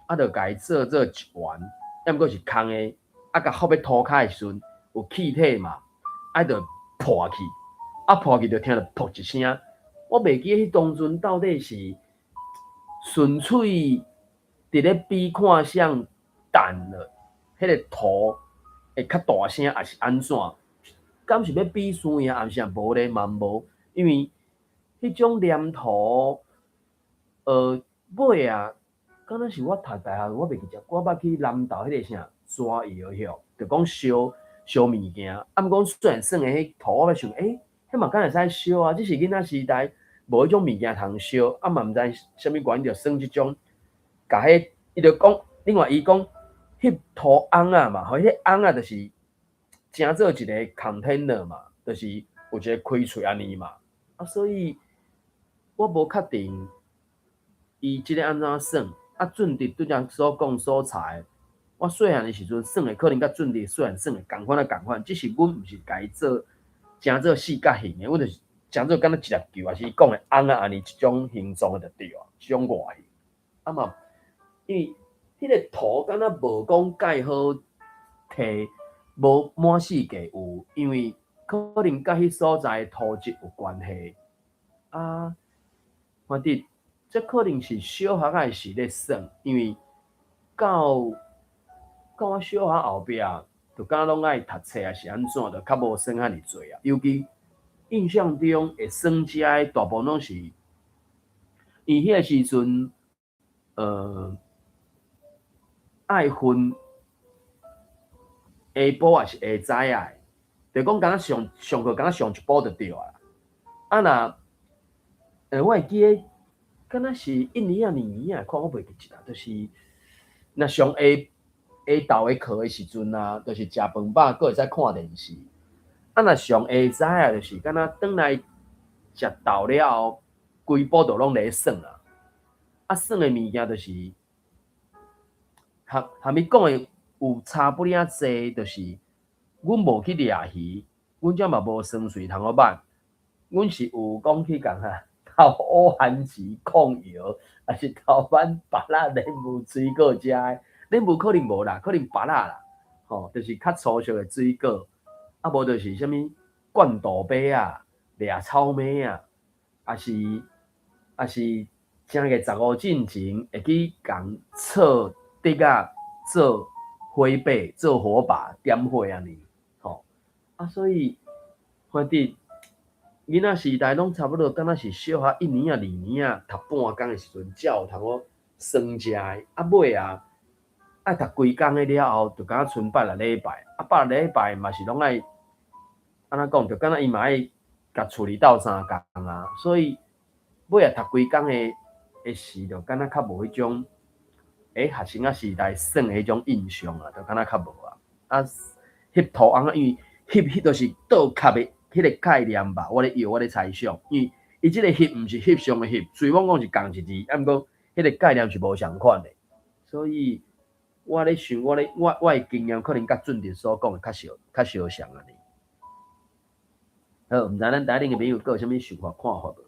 啊，就共伊做做一圓，抑毋過是空的，啊，共伏咧塗跤的時陣有氣體嘛，啊，就破去，啊，破去就聽著噗一聲。我袂記彼當陣到底是純粹佇咧比看誰擲了，彼個塗會較大聲，抑是按怎？敢是欲比輸贏，抑是啥？無咧，嘛無，因為彼種黏土，尾啊，敢若是我讀大學，我袂記得，我捌去南投彼個啥蛇窯遐，就講燒燒物件，啊，毋過雖然耍的彼塗，我咧想，欸，彼嘛敢會使燒啊？只是囡仔時代無彼種物件通燒，啊嘛毋知啥物原因就耍這種，共彼，伊就講，另外伊講翕塗尪仔嘛，吼，彼尪仔就是成做一個 container 嘛，就是有一個開喙按呢嘛，啊，所以我無確定伊這個按怎耍，啊，俊迪拄才所講所查的，我細漢的時陣耍的可能佮俊迪細漢耍的仝款仔仝款，只是阮毋是共伊做成做四角形的，阮就是成做敢若一粒球，抑是伊講的尪仔按呢這種形狀的就對啊，這種外形。啊嘛，因為彼個塗敢若無講蓋好摕，無滿世界有，因為可能佮彼所在的土質有關係。啊，反正這可能是小學仔時咧耍，因為到我小學後壁，就敢若攏愛讀冊抑是按怎，就較無耍遐爾濟啊。尤其印象中會耍這的大部分攏是，因彼個時陣，愛分下晡抑是下早仔的，就講敢若上上課敢若上一晡就對啊。啊若，我會記得，敢若是一年仔、二年仔，看我袂記得啦，就是若上下下晝的課的時陣啊，就是食飯飽，閣會使看電視。啊，若上下早仔，就是敢若轉來食晝了後，規晡就攏咧耍啊。啊，耍的物件就是，含含伊講的有差不爾濟，就是阮無去掠魚，阮遮嘛無酸水通好挽，阮是有講去共哈偷烏番薯控藥，抑是偷挽芭樂蓮霧水果食的，蓮霧可能無啦，可能芭樂啦，吼，就是較粗俗的水果，啊無就是啥物灌杜麥仔、掠草莓仔，抑是正月15進前會去共插竹仔做火把、做火把點火按呢，吼，啊所以反正囡仔時代攏差不多，敢若是小學一年仔、二年仔讀半工的時陣，才有通好耍這个，啊尾啊愛讀規工的了後，就敢若賰拜六禮拜，啊拜六禮拜嘛是攏愛按怎講，就敢若伊嘛愛共厝裡鬥相共啊，所以尾仔讀規工的時，就敢若較無彼種，學生仔時代耍的彼種印象啊，就敢若較無啊。啊，翕塗尪仔，因為翕彼就是倒殼的彼個概念吧，我咧臆，我咧猜想，因為伊這個翕毋是翕相的翕，雖罔講是仝一字，啊毋過彼個概念是無仝款的，所以我咧想，我咧我我的經驗可能佮俊迪所講的較相像按呢。好，毋知咱台頂的朋友閣有啥物想法看法無？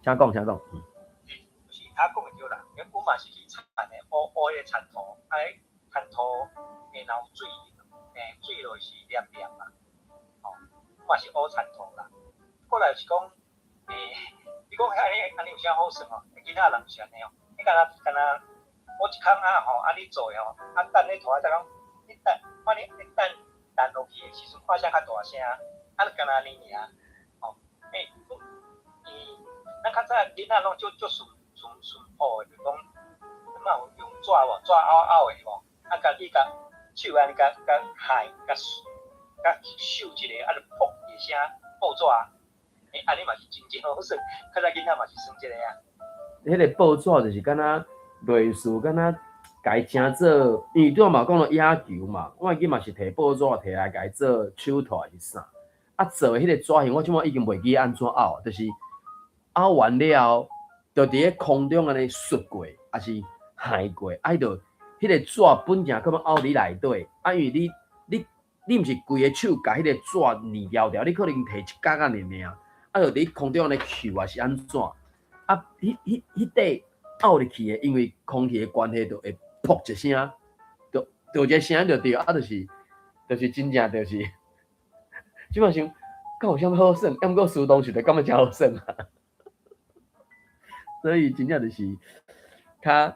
請講，請講。就是他講的對啦，阮嘛是去田的，挖挖彼個田土，啊，彼田土若有水，水落是黏黏嘛，吼，嘛是挖田土啦。過來是講，你講按呢按呢有啥好耍哦？囡仔人是按呢哦，你敢若敢若我一空仔吼，按呢做的吼，啊等咧拖才讲，你等，看你你等弹落去的时阵，发声较大声，啊，就干焦按呢尔，吼，欸，伊咱较早囡仔攏足足淳淳淳朴的，就讲，你嘛有用纸无，纸拗拗的无，啊，家己共手按呢共共害，共共嗅一下，啊，就噗一声报纸，欸，按呢嘛是真正好耍，较早囡仔嘛是耍這个啊。彼个报纸就是敢若类似，敢若共伊成做，因为拄仔嘛讲到野球嘛，我会记嘛是提报纸提来共伊做手套还是啥，啊做的彼个纸型我这摆已经袂记按怎拗，就是拗完了后，就伫咧空中按呢摔过，抑是害过，啊伊就彼个纸本正可能拗伫内底，啊因为你你你毋是规个手共彼个纸黏牢牢，你可能提一角仔爾爾，啊就伫空中按呢抾抑是按怎，啊彼彼彼块拗入去的，因為空氣的關係，就會噗一聲，就就一个聲就對，啊就是就是真正就是，這擺想，敢有啥物好耍？啊毋過書當時就感覺誠好耍啊。所以真正就是較，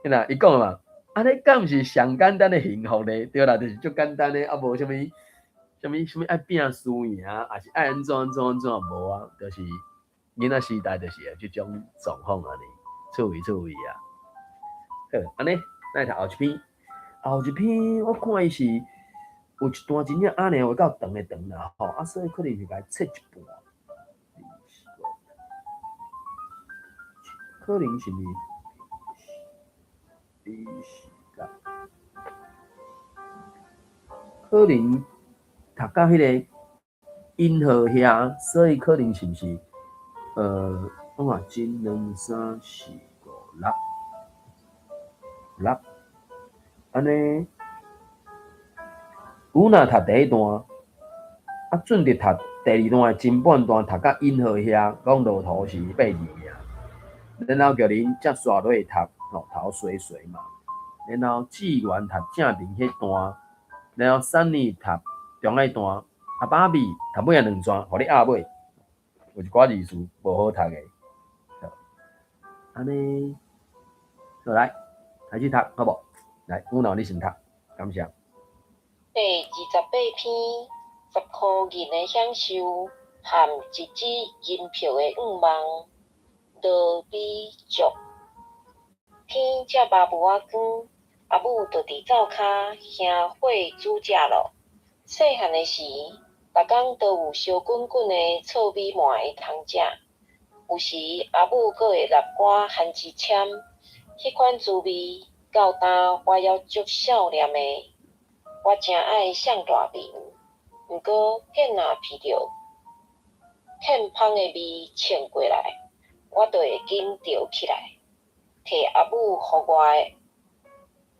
那伊講嘛，按呢敢毋是上簡單的幸福咧？對啦，就是足簡單的，啊無啥物啥物啥物愛拼輸贏，抑是愛按怎按怎按怎無啊？就是囡仔時代就是會這種狀況按呢，趣味趣味啊。好，按呢，咱來讀後一篇，後一篇我看伊是有一段真正按呢有夠長的長啦吼，啊所以可能是共伊切一半。可能是毋是？可能讀到彼个銀河遐，所以可能是毋是？我看一、兩、三、四、五、六、六，按呢，有若讀第一段，啊，準佇讀第二段的前半段，讀到銀河遐，講路途是八字名，然後叫恁才煞落去讀，吼，頭水水嘛，然後志源讀正面彼段，然後三年讀中間段，啊，芭比讀尾仔兩段，予你壓尾，有一寡字詞無好讀的，按呢，好來開始讀，好無？來，有腦你先讀，感謝。第28篇，10箍銀的享受和一紙銀票的願望，羅比族。天才麻霧仔光，阿母就佇灶跤生火煮食囉。細漢的時，逐工都有燒滾滾的糙米糜會通食。有時阿母閣會搦寡番薯簽，彼款滋味到今我猶足想念的。我誠愛宋大明，毋過見若鼻著片芳的味衝過來，我就會緊張起來。提阿母予我的，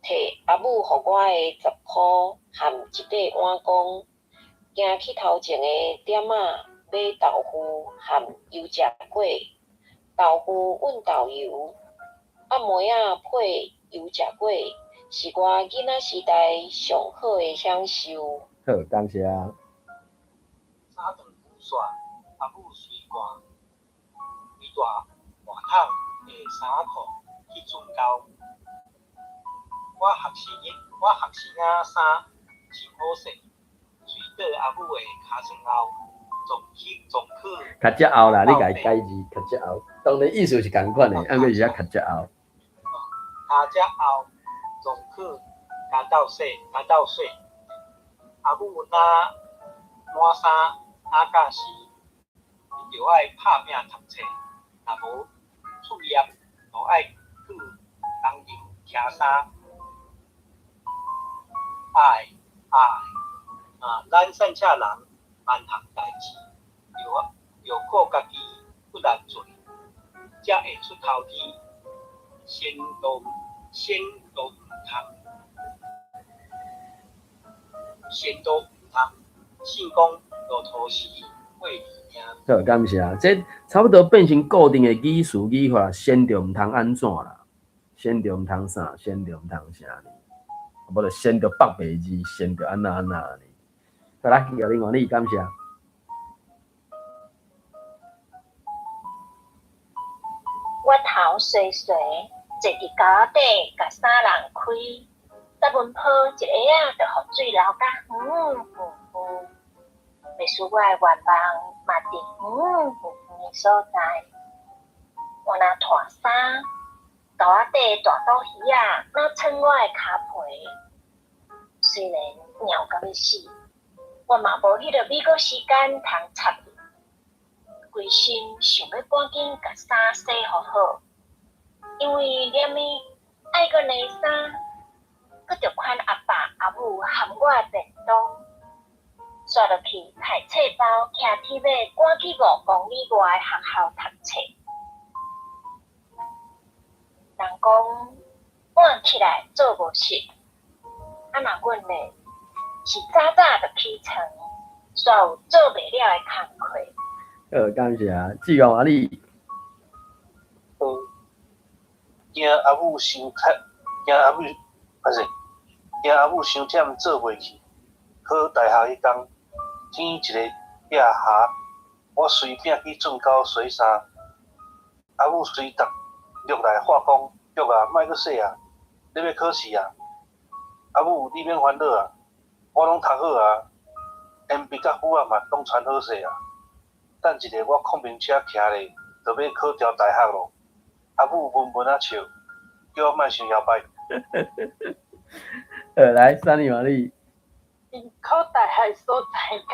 提阿母予我的十箍和一塊碗公，行去頭前的店仔買豆腐和油炸粿。豆腐溫豆油，啊糜仔配油炸粿，是我囡仔時代上好的享受。好，感謝。早頓牛煞，阿母隨掛規大外桶的衫仔褲去準溝。我學生我學生仔衫真好勢，隨倒阿母的尻川後，總去總去。較遮後啦，你共伊改字，較遮後。當然意思是仝款的，啊，閣是寫較遮後。較遮後，總去共鬥洗，共鬥洗。阿母若換衫若教時，伊就愛拍拚讀冊，若無作業，就愛去工人拆衫。愛愛啊！咱散赤人萬項代誌，著靠家己骨力做，才會出頭天。先都先都毋通，先都毋通，聖講路途是八字命。好，感謝。這差不多變成固定的語詞語法，先著毋通按怎啦？先著毋通啥？先著毋通啥呢？無就先著北白字，先著按怎按怎呢？好來，姚玲王你感謝。我頭洗洗，坐佇溝仔底，共衫櫳開，十文坡一下仔就予水流甲遠遠遠。袂輸我的願望嘛佇遠遠遠的所在。我若脫衫，溝仔底大肚魚仔若蹭我的跤皮。雖然貓甲欲死，我嘛無彼个美國時間通插伊。規心想欲趕緊共衫洗予好，因為連伊愛閣洗衫，閣著款阿爸阿母含我的便當，煞落去提冊包，騎鐵馬趕去5公里外的學校讀冊。人講晚起來做無實，啊若阮呢是早早就起床，煞有做袂了的工課。好，感謝。志勇啊，你？好，驚阿母傷忝，驚阿母，歹勢，驚阿母傷忝做袂去。考大學彼工，天一个壁下，我隨餅去圳溝洗衫，阿母隨逐落來喝講：玉啊，莫閣洗啊，你欲考試啊？阿母，你免煩惱啊，我攏讀好啊，鉛筆佮筆仔嘛攏傳好勢啊。等一下，我孔明車徛咧，就欲考著大學囉。阿母悶悶仔笑，叫我莫傷搖擺。好，來，三里瑪麗。𪜶考大學所在應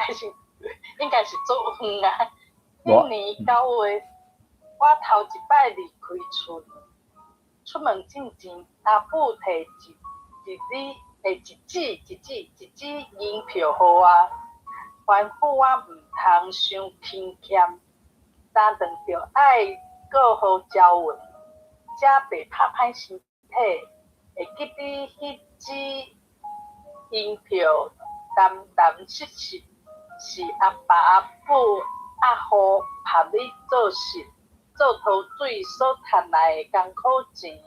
該是足遠啊。彼年9月，我頭一擺離開厝，出門進前，阿母提一一支、欸一紙、一紙、一紙銀票予我，吩咐我毋通傷輕儉，三頓著愛顧好招魂，才袂拍歹身體。會記得彼紙銀票澹澹實實，是阿爸阿母壓雨曝日做實做湯水所趁來的艱苦錢，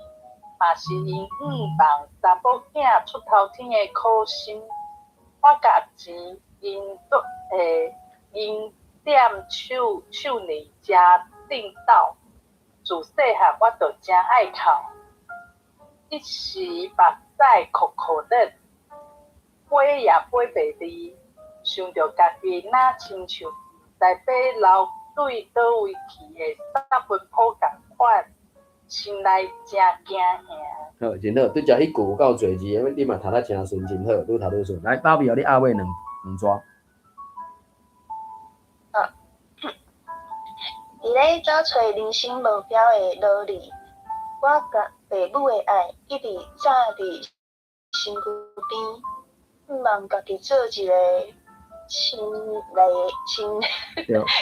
嘛是𪜶向望查某囝出頭天的苦心。我共錢銀銀點手手鏈誠顛倒，自細漢我就誠愛哭，一時目屎哭哭咧，飛也飛袂離，想著家己若親像毋知欲流對佗位去的三分埔仝款，心內誠驚嚇。好，真好，拄才彼句有夠濟字，你嘛讀得誠順，真好，愈讀愈順。來，芭比，予你押尾兩兩逝。啊，佇咧走揣人生目標的路裡，我共爸母的愛一直紮佇身軀邊，向望家己做一個親禮親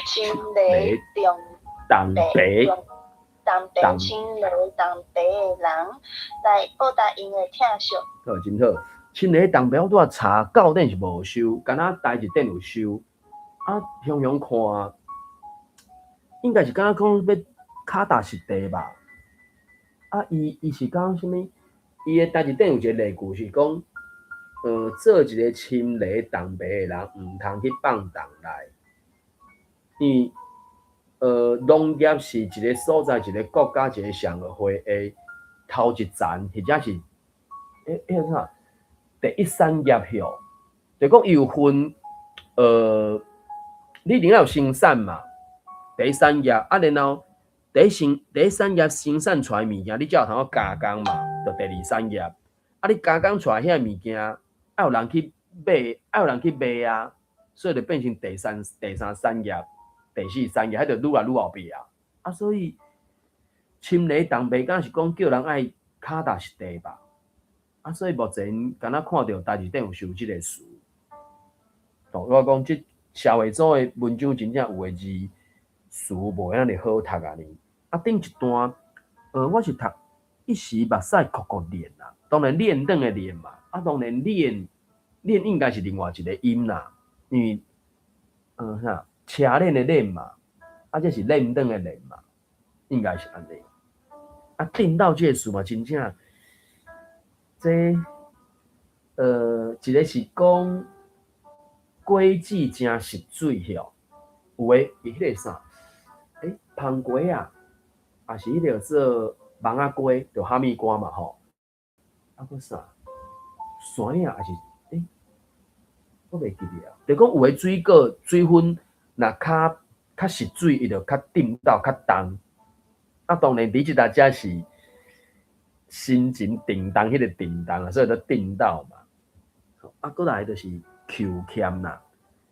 親禮重重爸重爸親禮重爸的人，來報答𪜶的疼惜。好，真好。親禮重爸，我拄仔查教典是無收，敢若台字典有收。啊，雄雄看，應該是敢若講欲跤踏實地吧？啊，伊伊是講啥物？伊的台字典有一個例句是講，做一個親禮重爸的人，毋通去放蕩來。因為，農業是一個所在、一個國家、一個社會的頭一層，或者是，欸，彼個啥？第一產業吼，就講伊有分，你一定要有生產嘛，第一產業，啊，然後第一產業生產出來物件，你才有通好加工嘛，就第二產業。啊，你加工出來遐物件，愛有人去買，愛有人去賣啊，所以就變成第三產業、第四產業，彼就愈來愈後壁啊。啊，所以親禮重爸，敢是講叫人愛跤踏實地吧？啊，所以目前敢若看著台字典有收這个詞。哦，我講這社會組的文章真正有的字詞無遐爾好讀啊呢。啊，頂一段，我是讀一時目屎哭哭練啦，當然練轉的練嘛，啊，當然練練應該是另外一個音啦，因為，啥，車鏈的鏈嘛，啊，這是練轉的練嘛，應該是按呢。啊，頂到這個詞嘛，真正，這，一個是講果子誠實水吼，有的伊彼個啥，欸，芳瓜仔，也是彼個做蠓仔粿，就哈密瓜嘛吼。啊，閣啥？山仔還是欸？我袂記得啊。就講有的水果水分若較較實水，伊就較振豆較重。啊，當然佇這搭遮是心情沉重，彼個沉重啊，所以叫振豆嘛。啊，閣來就是抾欠啦。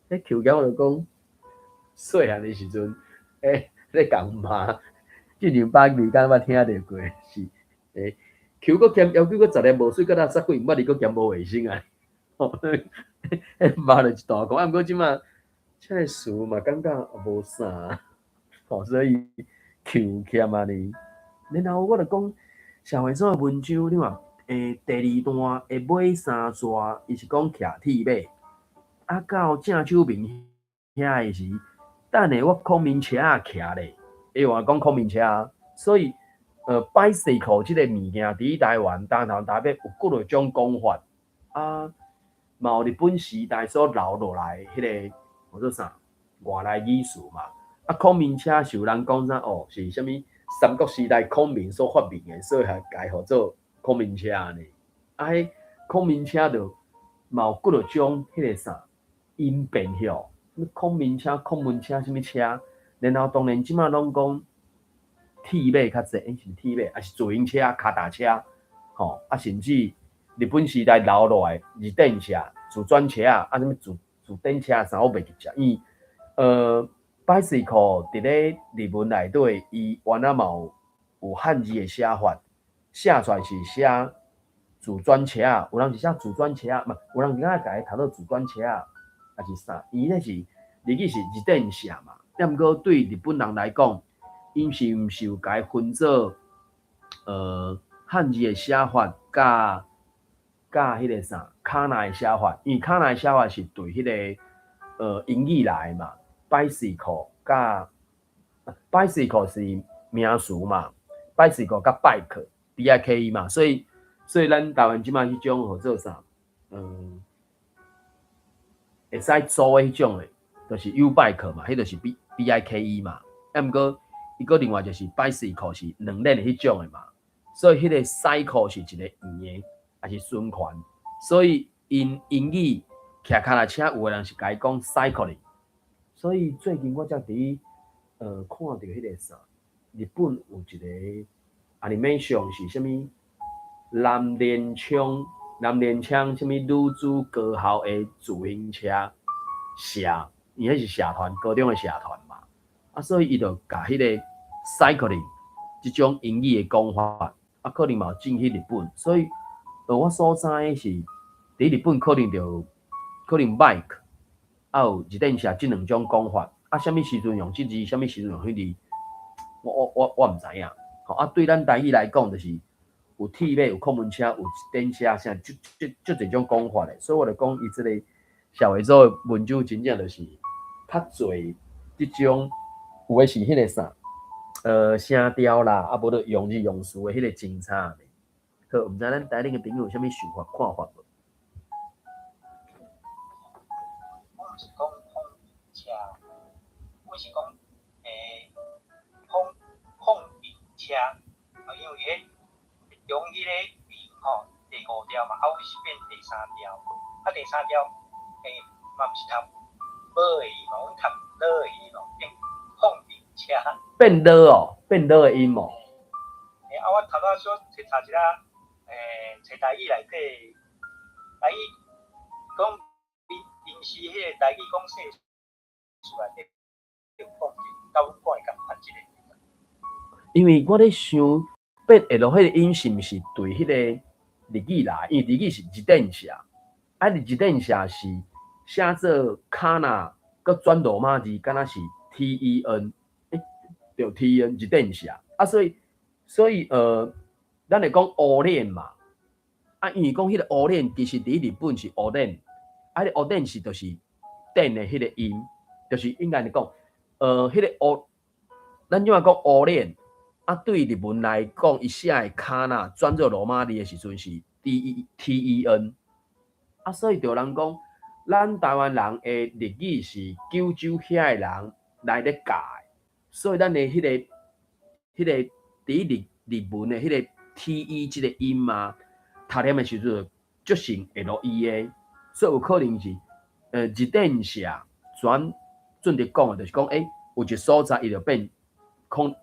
彼抾欠我就講，細漢的時陣，欸，咧共罵，進前百二工捌聽著過，是欸，抾閣欠要求閣十粒無水，閣垃圾鬼，毋捌你閣嫌無衛生啊！吼，彼罵了一大箍，啊，毋過這馬這个詞嘛感覺無啥，吼，所以抾欠按呢。然後我就講社會組的文章，你看，欸，第二段的尾三逝，伊是講騎鐵馬，啊，到鄭手面遐的時，等下我孔明車仔騎咧，伊話講孔明車啊，所以bicycle 這個物件佇台灣東南台北有幾落種講法，啊，嘛有日本時代所留落來彼個叫做啥外來語詞嘛，啊，孔明車是有人講啥哦，是啥物三國時代孔明所發明的，所以才改號做孔明車按呢。啊，彼孔明車就嘛有幾落種彼個啥音變吼，啥物孔明車、孔文車，啥物車，然後當然這馬攏講鐵馬較濟，欸，是鐵馬，抑是自行車、跤踏車，吼，啊，甚至日本時代留落來自転車、自轉車啊，啥物自自転車啥，我袂記得。因為bicycle 佇咧日文內底，伊原來嘛有有漢字的寫法，寫出來是寫自轉車，有人是寫自轉車，毋，有人是敢若共伊讀做自轉車，抑是啥？伊那是日語是自転車嘛，啊，毋過對日本人來講，𪜶是毋是有共伊分做漢字的寫法，佮佮彼個啥卡那的寫法？因為卡那的寫法是對彼個英語來的嘛，bicycle 佮 bicycle 是名詞嘛，bicycle 佮 bike B I K E 嘛，所以咱台灣這馬彼種號做啥？嗯，會使租的彼種的，就是 YouBike 嘛，彼就是 B B I K E 嘛。啊，毋過伊閣另外就是 bicycle 是兩輪的彼種的嘛，所以彼個 cycle 是一個圓的，抑是循環。所以𪜶英語騎跤踏車有的人是共伊講 cycling。所以最近我才佇看著彼個啥，日本有一個 animation 是啥物？南連槍，南連槍，啥物女子高校的自行車社，伊彼是社團，高中的社團嘛。啊，所以伊就共彼個 cycling 這種英語的講法，啊，可能嘛有進去日本。所以，我所知的是，佇日本可能就可能 bike，啊有自転車這兩種講法。啊，啥物時陣用這字，啥物時陣用彼字，我毋知影。吼，啊，對咱台語來講，就是有鐵馬，有孔文車，有自転車，啥足足足濟種講法的。所以我就講，伊這個社會組的文章真正就是較濟這種，有的是彼個啥，聲調啦，啊，無就用字用詞的彼個精彩。好，毋知咱台頂的朋友有啥物想法、看法無？我毋是講孔車，我是講孔明車，啊，因為彼中彼個明吼第五調嘛，啊，阮是變第三調，啊，第三調嘛毋是讀無的音嘛，阮讀囉的音咯，變孔明車。變囉哦，變囉的音哦。欸，啊，我頭拄仔小去查一下，冊台語內底，台語講臨時彼個台語講世事內底有講者，佮阮講的仝款這個。因為我咧想，變下落彼個音是毋是對彼個日語來？因為日語是自転車，啊，自転車是寫做卡那，閣轉羅馬字，敢若是 T E N，欸，對 T E N 自転車，啊，所以，咱會講烏鏈嘛，啊，因為講彼個烏鏈其實佇日本是烏鏈，啊，彼個烏鏈是就是電的彼個音，就是應該來講，彼個烏，咱這馬講烏鏈。啊，對日文來講，伊寫的卡那轉做羅馬字的時陣是 D E T E N，啊，所以就有人講，咱台灣人的日語是九州遐的人來咧教的，所以咱的彼個佇日日文的彼个 TE 這个音啊，讀念的時陣足像 LE 的，所以有可能是日電社轉準佇講的，就是講有一所在伊就變空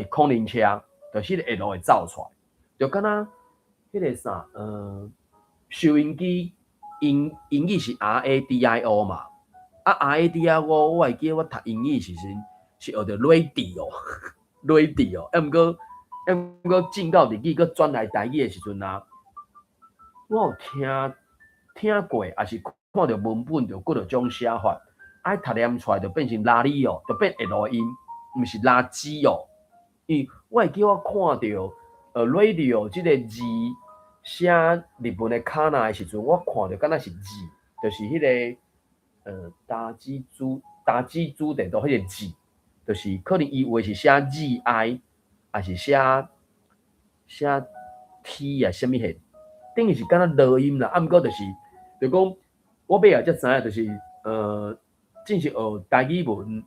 空靈車，就是彼个 L 會走出來，就敢若彼个啥收音機英語是 RADIO 嘛，啊 RADIO 我會記得我讀英語時陣是學著 radio，radio，抑毋過進到日語閣轉來台語的時陣啊，我有聽過，抑是看著文本就幾若種寫法，啊讀念出來就變成拉里哦，就變 L 音，毋是拉雞哦。因為我會記我看著radio 這个字寫日文的卡那的時陣，我看著敢若是字，就是彼个打擊主地圖彼个字，就是可能伊有的是寫 GI，抑是寫 T 啊，啥物貨，等於是敢若濁音啦。啊，毋過就是就講，我尾仔才知影，就是正式學台語文，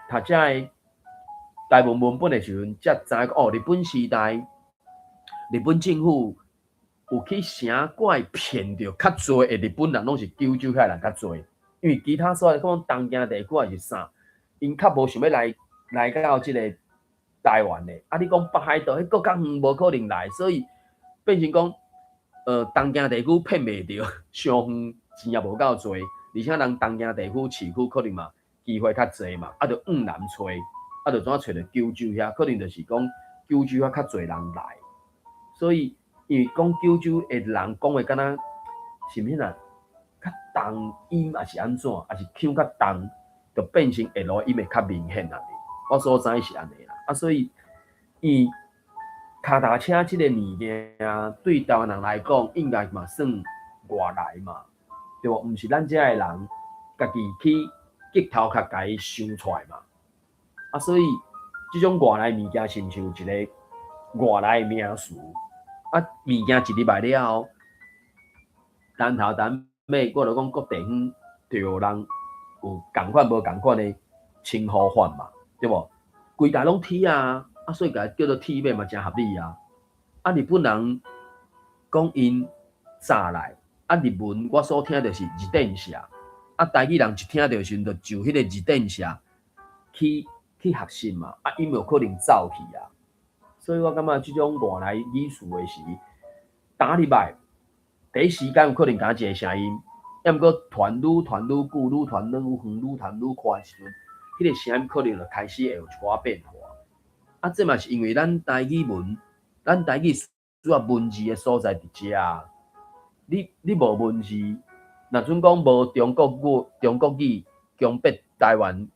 讀這个台文文本的時陣，才知影講哦，日本時代，日本政府有去城怪騙著較濟的日本人，攏是九州遐人較濟，因為其他所在講東京地區還是啥，𪜶較無想欲來到這個台灣的。啊，你講北海道彼閣較遠，無可能來，所以變成講，東京地區騙袂著，傷遠，錢也無夠濟，而且人東京地區市區可能嘛機會較濟嘛，啊，就往南揣，啊，就怎揣著九州遐，可能就是講九州遐較濟人來，所以因為講九州的人講話敢若是毋是啊？較重音抑是按怎，抑是腔較重，就變成 L 音會較明顯啊。我所知是按呢啦，啊，所以伊跤踏車這个物件對台灣人來講，應該嘛算外來嘛，對無？毋是咱遮的人家己去激頭殼共伊想出來嘛。啊，所以這種外來物件是毋是有一個外來的名詞？啊，物件一入來了後，單頭單尾，我就講各地方就有人有仝款無仝款的稱呼法嘛，對無？規台攏鐵啊，啊，所以共伊叫做鐵馬嘛，誠合理啊。啊，日本人講𪜶早來，啊，日文我所聽著是自転車，啊，台語人一聽著時陣，就就彼个自転車去學習嘛，啊，𪜶有可能走去啊。所以我感覺這種外來語詞的時，打入來，第一時間有可能敢若一個聲音，抑毋過傳愈傳愈久，愈傳愈遠，愈傳愈快的時陣，彼個聲音可能就開始會有一寡變化。啊，這嘛是因為咱台語文，咱台語主要文字的所在佇遮啊。你無文字，若準講無中國語，中國語強迫台灣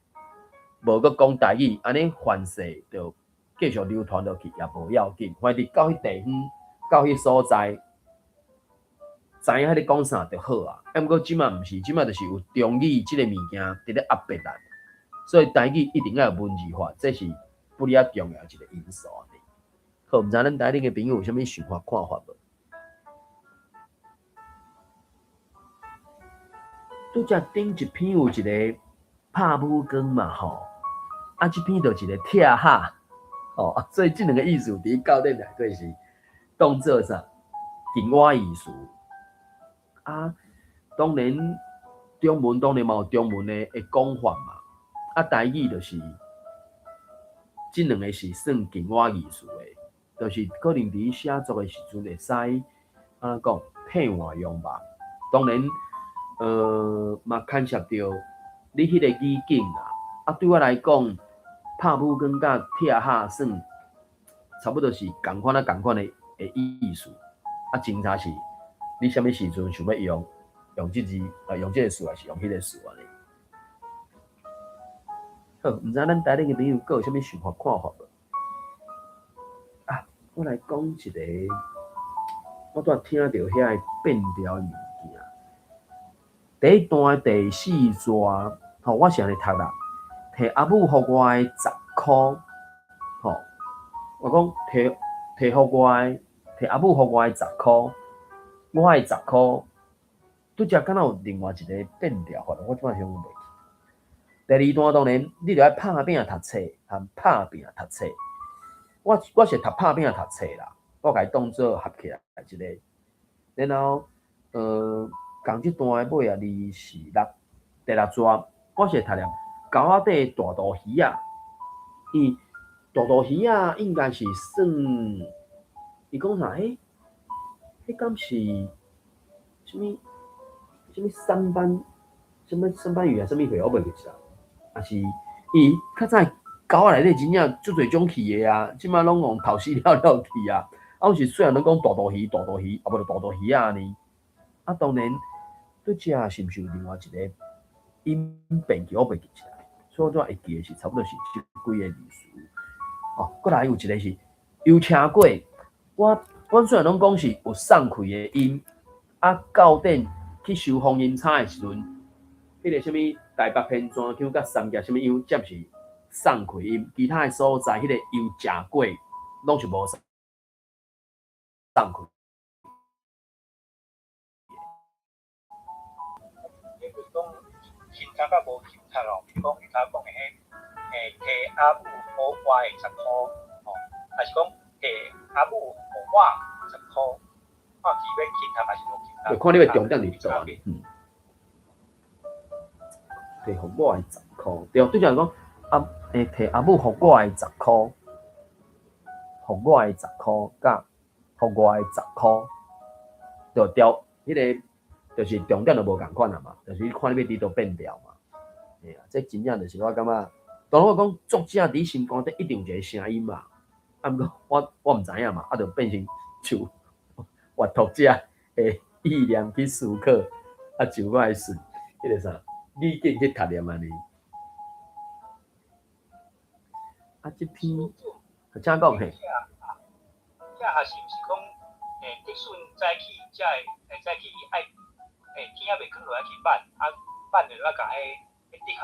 無閣講台語，按呢凡勢就繼續流傳落去也無要緊。反正到彼地方，到彼所在，知影彼咧講啥就好啊。啊，毋過這馬毋是，這馬就是有中語這个物件佇咧壓迫咱，所以台語一定愛有文字化，這是不離仔重要一個因素。好，毋知咱台頂的朋友有啥物想法看法無？拄才頂一篇有一個拍武功嘛吼，啊，這篇就一個拆哈，吼，啊，所以這兩個意思佇教典內底是當做啥近訛義詞。啊，當然中文當然嘛有中文的講法嘛，啊，台語就是這兩個是算近訛義詞的，就是可能佇寫作的時陣會使按怎講替換用吧。當然，嘛牽涉著你彼個語境啦。啊，對我來講，拍武功佮拆哈算差不多是仝款啊仝款的意思。啊，真正是你啥物時陣想欲用，用這字啊，用這个詞，還是用彼個詞按呢？好，毋知咱台頂的朋友閣有啥物想法看法無？啊，我來講一個，我拄仔聽著遐个變調的物件。第一段的第四段，吼，我是按呢讀啦。提阿母予我的十箍，吼，我講提予我的，提阿母予我的十箍，我的十箍，拄才敢若有另外一個變調法，我這擺想袂起。第二段當然，你著愛拍拚讀冊，含拍拚讀冊。我是讀拍拼讀冊啦，我共伊當做合起來一个。然後，仝這段的尾啊，2、4、6，第六逝，我是讀念溝仔底大肚魚仔，伊大肚魚仔應該是算，伊講啥？彼敢是啥物？啥物三斑？啥物三斑魚啊？啥物貨？我袂記得。啊是，伊較早溝仔內底真正足濟種魚的啊，這馬攏予刣死了了去啊。啊，有時雖然攏講大肚魚、大肚魚，啊無就大肚魚仔按呢。啊，當然對這是毋是有另外一個音變去，我袂記起來。所以我拄仔會記的是差不多是這幾个字詞。哦，閣來有一个是油車過，阮雖然攏講是有送氣的音，啊，到頂去收方音差的時陣，彼个啥物台北偏泉腔佮三峽啥物音，才毋是送氣音，其他的所在，彼个油食過攏是無送氣。你就是講新讀佮無新讀哦，比如講你頭講的彼，提阿母予我的10箍，吼，抑是講提阿母予我10箍，看伊欲輕讀抑是無輕讀。看你欲重點佇佗呢？提予我的十箍，對，對正講，提阿母予我的十箍，予我的十箍，佮予我的十箍，就調彼个，就是重點就無仝款啊嘛，就是你看你欲佇佗變調嘛。嘿啊，這真正就是我感覺，當然我講作者佇心肝底一定有一个聲音嘛，啊，毋過我毋知影嘛，啊，就變成就閱讀者的意念去思考，啊，就我的順，彼个啥語境去讀念按呢。啊，這篇，請講嘿。這也是毋是講，竹筍早起才會，早起愛，天猶未光就愛去挽，啊，挽了啊，共彼竹殼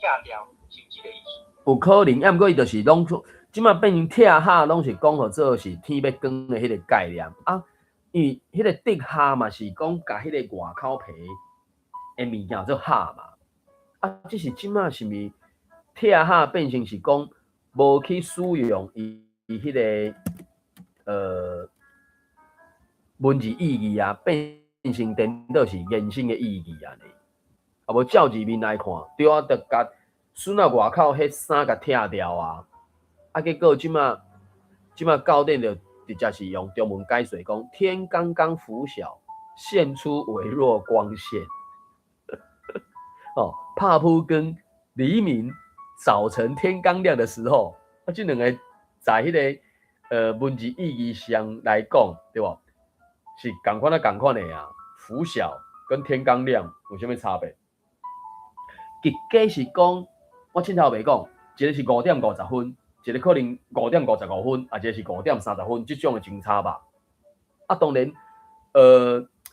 拆掉，是毋是這个意思？有可能，啊，毋過伊就是攏，這馬變成拆下，攏是講予做是天欲光的彼个概念啊。因為彼个竹殼嘛是講共彼个外口皮的物件做殼嘛。啊，只是這馬是毋是拆下變成是講無去使用伊彼个文字意義啊，變成顛倒是延伸的意義按呢。啊，無照字面來看，對啊，就共筍仔外口彼衫共拆掉啊。啊，結果這馬到頂就直接是用中文解釋講，天剛剛拂曉，現出微弱光線。哦，拍晡光，黎明，早晨天剛亮的時候，啊，這兩个在彼个文字意義上來講，對無？是仝款啊，仝款的啊。拂曉跟天剛亮有啥物差別？結果是講，我凊彩袂講，一个是5點50分，一个可能5點55分，啊，一个是5點30分，這種的鐘差吧。啊，當然，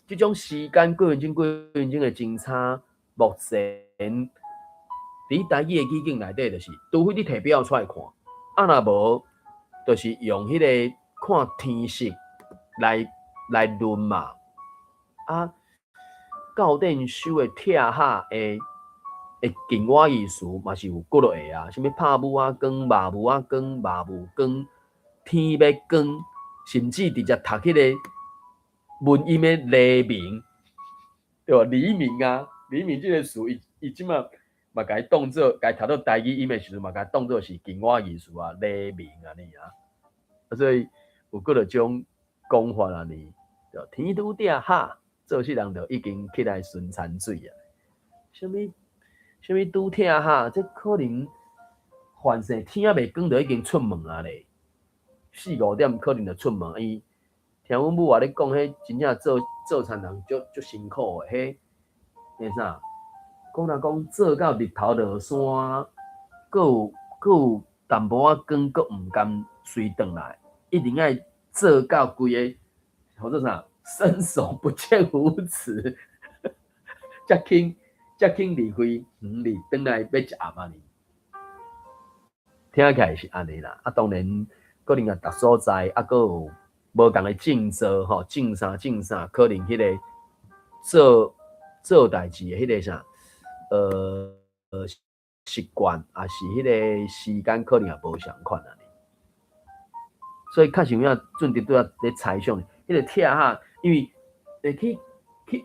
這種時間幾分鐘幾分鐘的鐘差，目前佇台語的語境內底，就是除非你提表出來看，啊，若無，就是用彼个看天色來論嘛。啊，到頂收的拆下的近我意思嘛是有幾落個啊，啥物拍霧仔光、目霧仔光、目霧光、天欲光，甚至直接讀彼个文音的黎明，對無？黎明啊，黎明這个詞，伊這馬嘛共伊當做，共伊讀做台語音的時陣，嘛共伊當做是近我意思啊，黎明按呢啊。啊，所以有幾落種講法按呢，對，天拄拆哈，做世人就已經起來巡田水啊。啥物？啥物拄拆哈？這可能凡勢天猶未光就已經出門啊咧，四五點可能就出門。伊聽阮母話咧講，彼真正做做田人足足辛苦的，彼那啥，講若講做到日頭落山，閣有淡薄仔光，閣毋甘隨轉來，一定愛做到規个，號做啥？伸手不見五指，才肯離開園裡，轉來欲食暗按呢。聽起來是按呢啦，啊，當然可能啊，逐所在啊，閣有無仝的種作吼，種啥種啥，可能彼个做做代誌的彼个啥，習慣，抑是彼个時間可能也無仝款按呢。所以確實有影俊迪拄仔咧猜想，彼個拆哈，因為會去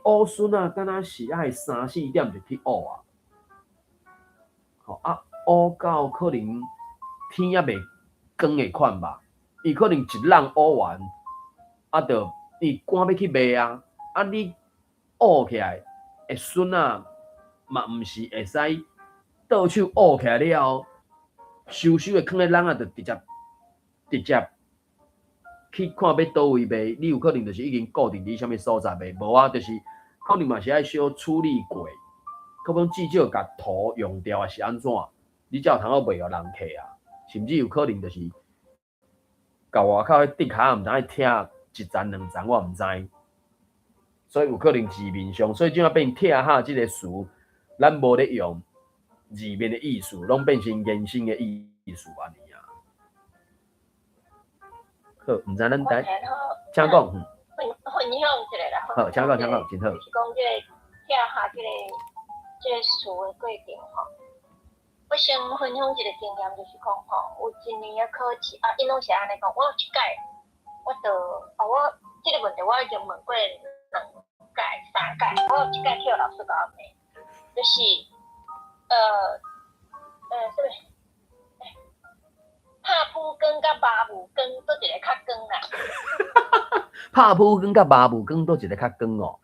挖筍仔，敢若是愛三四點就去挖啊，吼啊挖到可能天猶未光的款吧，伊可能一籠挖完，啊，就伊趕欲去賣啊，啊你挖起來的筍仔嘛毋是會使倒手挖起來了後，收收的囥咧籠仔，就直接去看欲佗位賣，你有可能就是已經固定佇啥物所在賣，無啊，就是可能嘛是愛小處理過，可能至少共土用掉，抑是按怎，你才有通好賣予人客啊。甚至有可能就是共外口彼竹殼，毋知愛拆一層兩層，我毋知。所以有可能字面上，所以這馬變拆哈這個詞，咱無咧用字面的意思，攏變成延伸的意思按呢啊。好，毋知咱台，請講。分享一下啦。好，請講，請講，真好。就是講這個拆哈這個詞的過程吼。我先分享一個經驗，就是講吼，有一年的考試啊，𪜶攏是按呢講，我有一屆，我就哦，我這個問題我已經問過兩屆、三屆，我有一屆去予老師共我問，就是啥物？拍撲光佮麻霧光，佗一个較光啦？拍撲光佮麻霧光，佗一个較光哦？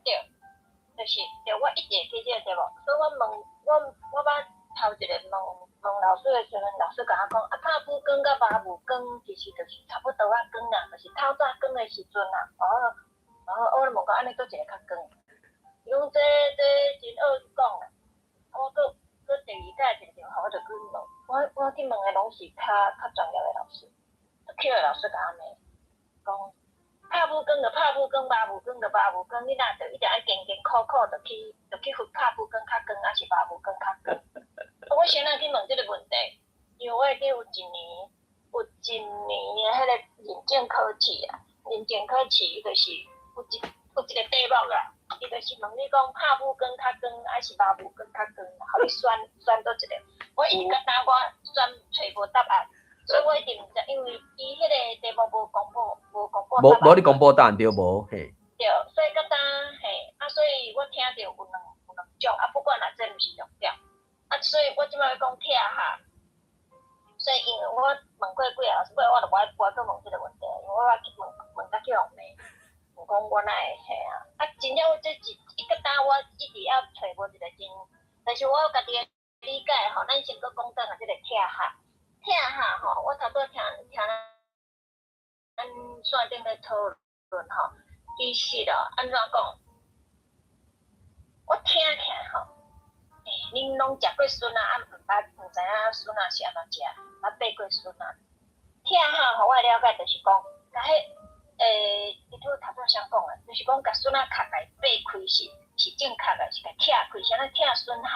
對，就是對，我一直會記這個題目，所以我問我捌頭一个問問老師的時陣，老師共我講啊，拍撲光佮麻霧光其實就是差不多仔光啦，就是透早光的時陣啦。哦，然後我就問講按呢佗一个較光？伊講這真學講啦。我閣第二屆一個場合，我就去問，我去問的攏是較專業的老師，去予老師共我罵，講拍撲光就拍撲光，麻霧光就麻霧光，你若著一定愛勤勤苦苦，就去分拍撲光較光，抑是麻霧光較光？我先仔去問這個問題，因為我會記有一年的彼個認證考試啊，認證考試伊就是有一個題目啦，伊就是問你講拍撲光較光，抑是麻霧光較光，予你選佗一個。我一直到今我選揣無答案，所以我一直毋知，因為伊彼個題目無公布無無咧公布答案對無？嘿。對，所以到今嘿，啊，所以我聽著有兩種，啊，不管啦，這毋是重點。啊，所以我這擺欲講拆哈，所以因為我問過幾個老師，尾我就無愛閣問這個問題，因為我捌去問問甲去予罵，問講我哪會嘿啊？啊，真正我這一一個當我一直猶揣無一個真，但是我家己的理解吼，咱先閣講轉來這個拆哈，拆哈吼，我頭拄聽咱線頂咧討論吼，其實哦，按怎講？我聽起來吼，恁攏食過筍仔，啊，毋捌毋知影筍仔是按怎食，捌爬過筍仔。拆哈吼，我的了解就是講，共彼你拄頭拄啥講的，就是講共筍仔殼共伊擘開是正確的，是共拆開，啥物拆筍殼？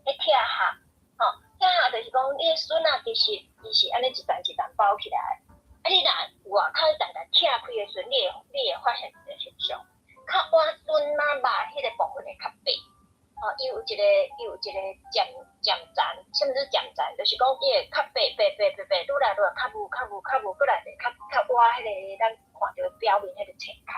彼拆殼，吼，拆殼就是講，你的筍仔其實伊是按呢一層一層包起來，啊，你若外口彼層共拆開的時陣，你會發現一個現象，較倚筍仔肉彼個部分會較白。吼，伊有一個漸層，啥物叫漸層？就是講伊會較白白白白白，愈來愈來較霧較霧較霧，閣來就較較倚彼個咱看著表面彼個層殼。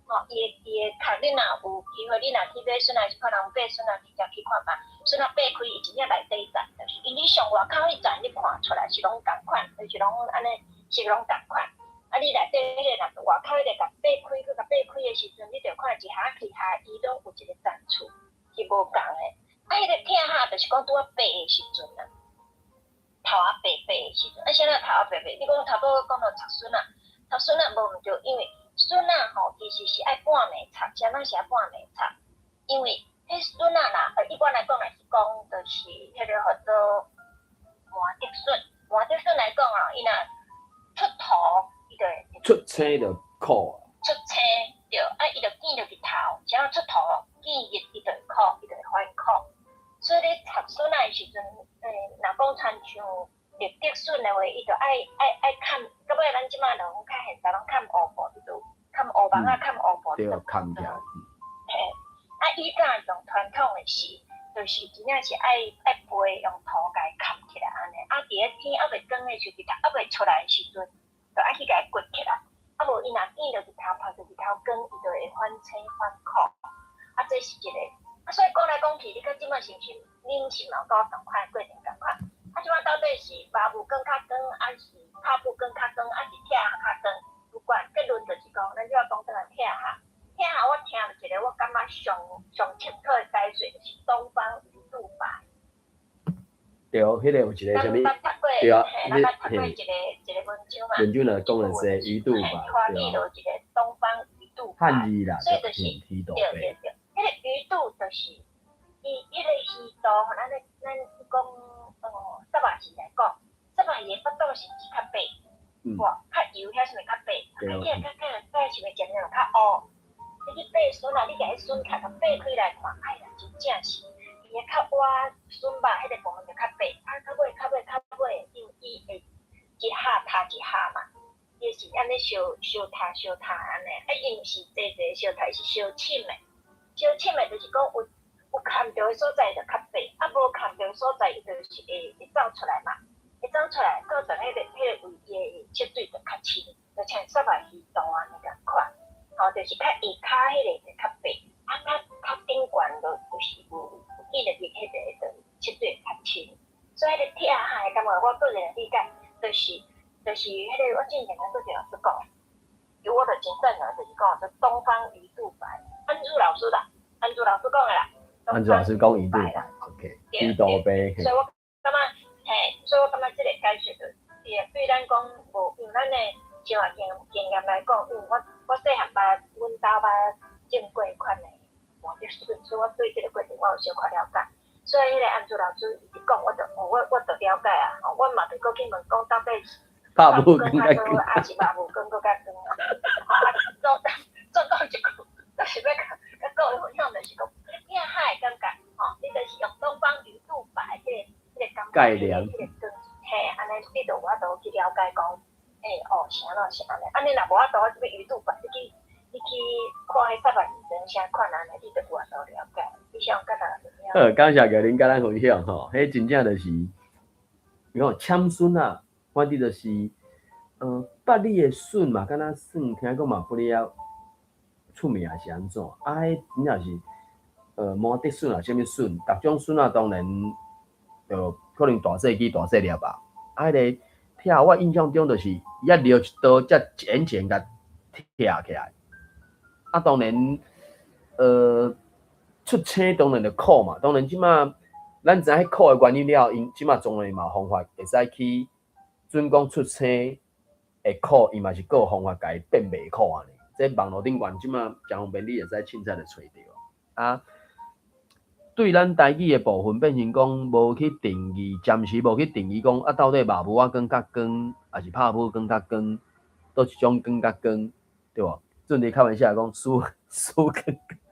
吼，伊的殼，你若有機會，你若去買筍仔，是看人買筍仔，直接去看覓。筍仔擘開，伊真正內底層，就是因你上外口彼層，你看出來是攏仝款，就是攏按呢，是攏仝款。啊，你內底彼個若外口彼個共擘開，閣共擘開的時陣，你就看一下去下，伊攏有一個層次。是無仝的，啊，彼個拆哈，就是講拄仔白的時陣啊，頭仔白白的時陣，啊，啥物頭仔白白？你講頭拄講到插筍仔，插筍仔無毋對，因為筍仔吼其實是愛半暝插，啥物是愛半暝插？因為彼筍仔啦，一般來講若是講，就是彼個號做麻竹筍，麻竹筍來講啊，伊若出土，伊就會出青就苦。出青對，啊，伊就見著日頭，只要出土。見日，伊就會苦，伊就會發苦。所以咧插筍仔的時陣，若講親像綠竹筍的話，伊就愛崁，到尾咱這擺就講較現在攏崁烏布，就崁烏網仔，崁烏布。對，崁起來。嘿，啊，以前用傳統的是，就是真正是愛背用土共伊崁起來按呢。啊，佇咧天猶未光的時陣，猶未出來的時陣，就愛去共伊掘起來。啊無伊若見著日頭曬著日頭光，伊就會反青反苦。啊，這是一個。啊，所以講來講去，你看這擺是毋是恁是嘛有佮我仝款過程仝款？啊，這擺到底是肉母光較光，還是拍母光較光，還是拆較光？不管結論就是講，咱這擺講轉來拆哈。拆哈，我聽著一個我感覺上上清楚的解說，就是東方魚肚白。對，彼個有一個啥物？對啊，咱捌讀過一個一個文章嘛。文章來講的是魚肚白，對啊。一個東方魚肚白。漢字啦，所以就是魚肚對對對，彼個魚肚就是伊彼個魚肚，吼，咱咧咱講哦，虱目魚來講，虱目魚的腹肚是毋是較白？哇，較油遐是毋是較白？較較較較較是毋是漸漸較烏？你去爬筍啊，你共彼筍殼共擘開來看，哎呀，真正是。伊較倚筍肉彼个部分就較白，啊，較尾較尾較尾，因為伊會一下塌一下嘛，伊是按呢相相塌相塌按呢，啊，伊毋是濟濟相塌，是相滲的，相滲的，就是講有有崁著的所在就較白，啊，無崁著的所在，伊就是會會走出來嘛，會走出來，閣就彼個位伊的切水就較深，就像虱目魚肚按呢仝款，吼，就是較下跤彼个就較白，啊，較較頂懸就是有。見著伊彼個就切水較深，所以彼個拆哈的感覺，我個人理解就是彼個我之前咱拄則老師講，我就真贊成，就是講說東方魚肚白，安珠老師啦，安珠老師講的啦，安珠老師講魚肚白，OK，魚肚白。所以我感覺，嘿，所以我感覺這個解釋就對，對咱講無用咱的生活經經驗來講，因為我我細漢捌阮兜捌種過款的。所以我對這個過程我有小可了解，所以彼個安珠老師伊一講，我就我我就了解啊。我嘛袂閣去問講到底是拍母光較光，還是肉母光閣較光啊？啊，總總講一句，就是欲共共各位分享，就是講你聽海的感覺，吼，你就是用東方魚肚白彼個彼個感覺，彼個光，嘿，按呢你就有法度去了解講，欸哦，是按怎是按呢，按呢若無法度，這個魚肚白你去。你去看彼虱目魚腸啥款按呢，你就有法度了解。你想佮大家分享。好，感謝玉玲佮咱分享吼，彼真正就是，你看攕筍啊，反正就是，百里的筍嘛，敢若算聽講嘛不了出名是按怎？啊，彼真正是，麻竹筍啊，啥物筍，逐種筍啊，當然，就可能大細支大細粒吧。啊，彼个拆我印象中就是，伊愛撩一刀，才一円一円共拆起來。啊，當然，出青當然就苦嘛。當然，這馬咱知影彼苦的原因了後，𪜶這馬當然嘛有方法會使去準講出青會苦，伊嘛是閣有方法共伊變袂苦按呢。這網路頂懸這馬誠方便，你會使凊彩就揣著。啊，對咱台語的部分變成講無去定義，暫時無去定義講啊，到底肉母仔光較光，抑是拍母光較光，佗一種光較光，對無？陣佇開玩笑講，輸輸光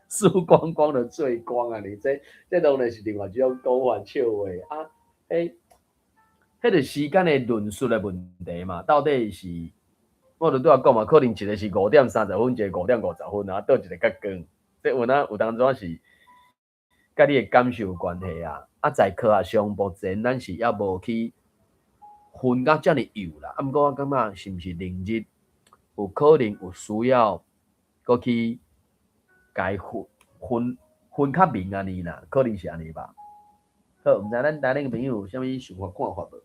輸光光的最光啊！你這這當然是另外一種講法笑話啊。彼彼個時間的論述的問題嘛，到底是我就拄仔講嘛，可能一個是5點30分，一個5點50分啊，佗一個較光。這有哪有當陣是佮你的感受有關係啊。啊，在科學上目前咱是猶無去分甲遮爾幼啦。啊，毋過我感覺是毋是明日有可能有需要閣去共伊分分分較明按呢啦，可能是按呢吧。好，毋知咱台頂的朋友有啥物想法看法無？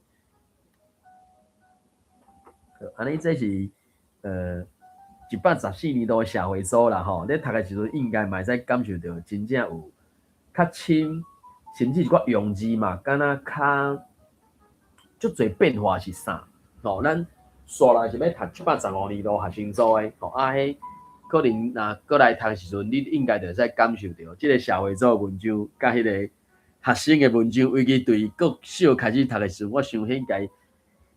好，按呢這是114年度的社會組啦吼，咧讀的時陣應該嘛會使感受著真正有較深，甚至一寡用字嘛，敢若較足濟變化是啥？吼，咱煞來是欲讀115年度學生組的，吼啊，彼可能若閣來讀的時陣，你應該就會使感受著這个社會組的文章，佮彼个學生的文章，尤其對國小開始讀的時陣，我想彼應該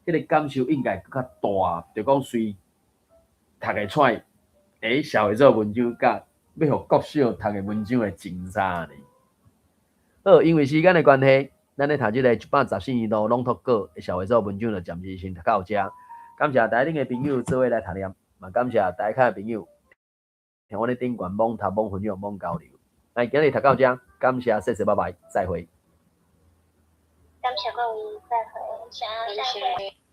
彼个感受應該閣較大，就講隨讀會出來，欸，社會組的文章，佮欲予國小讀的文章的真差呢。好，因為時間的關係，咱咧讀這个114年度朗讀稿的社會組文章就暫時先讀到遮。感謝台頂的朋友做伙來讀念，嘛感謝台下的朋友聽阮咧頂懸猛讀、猛分享、猛交流。來，今日讀到遮，感謝，謝謝，拜拜，再會。感謝各位，再會，謝謝。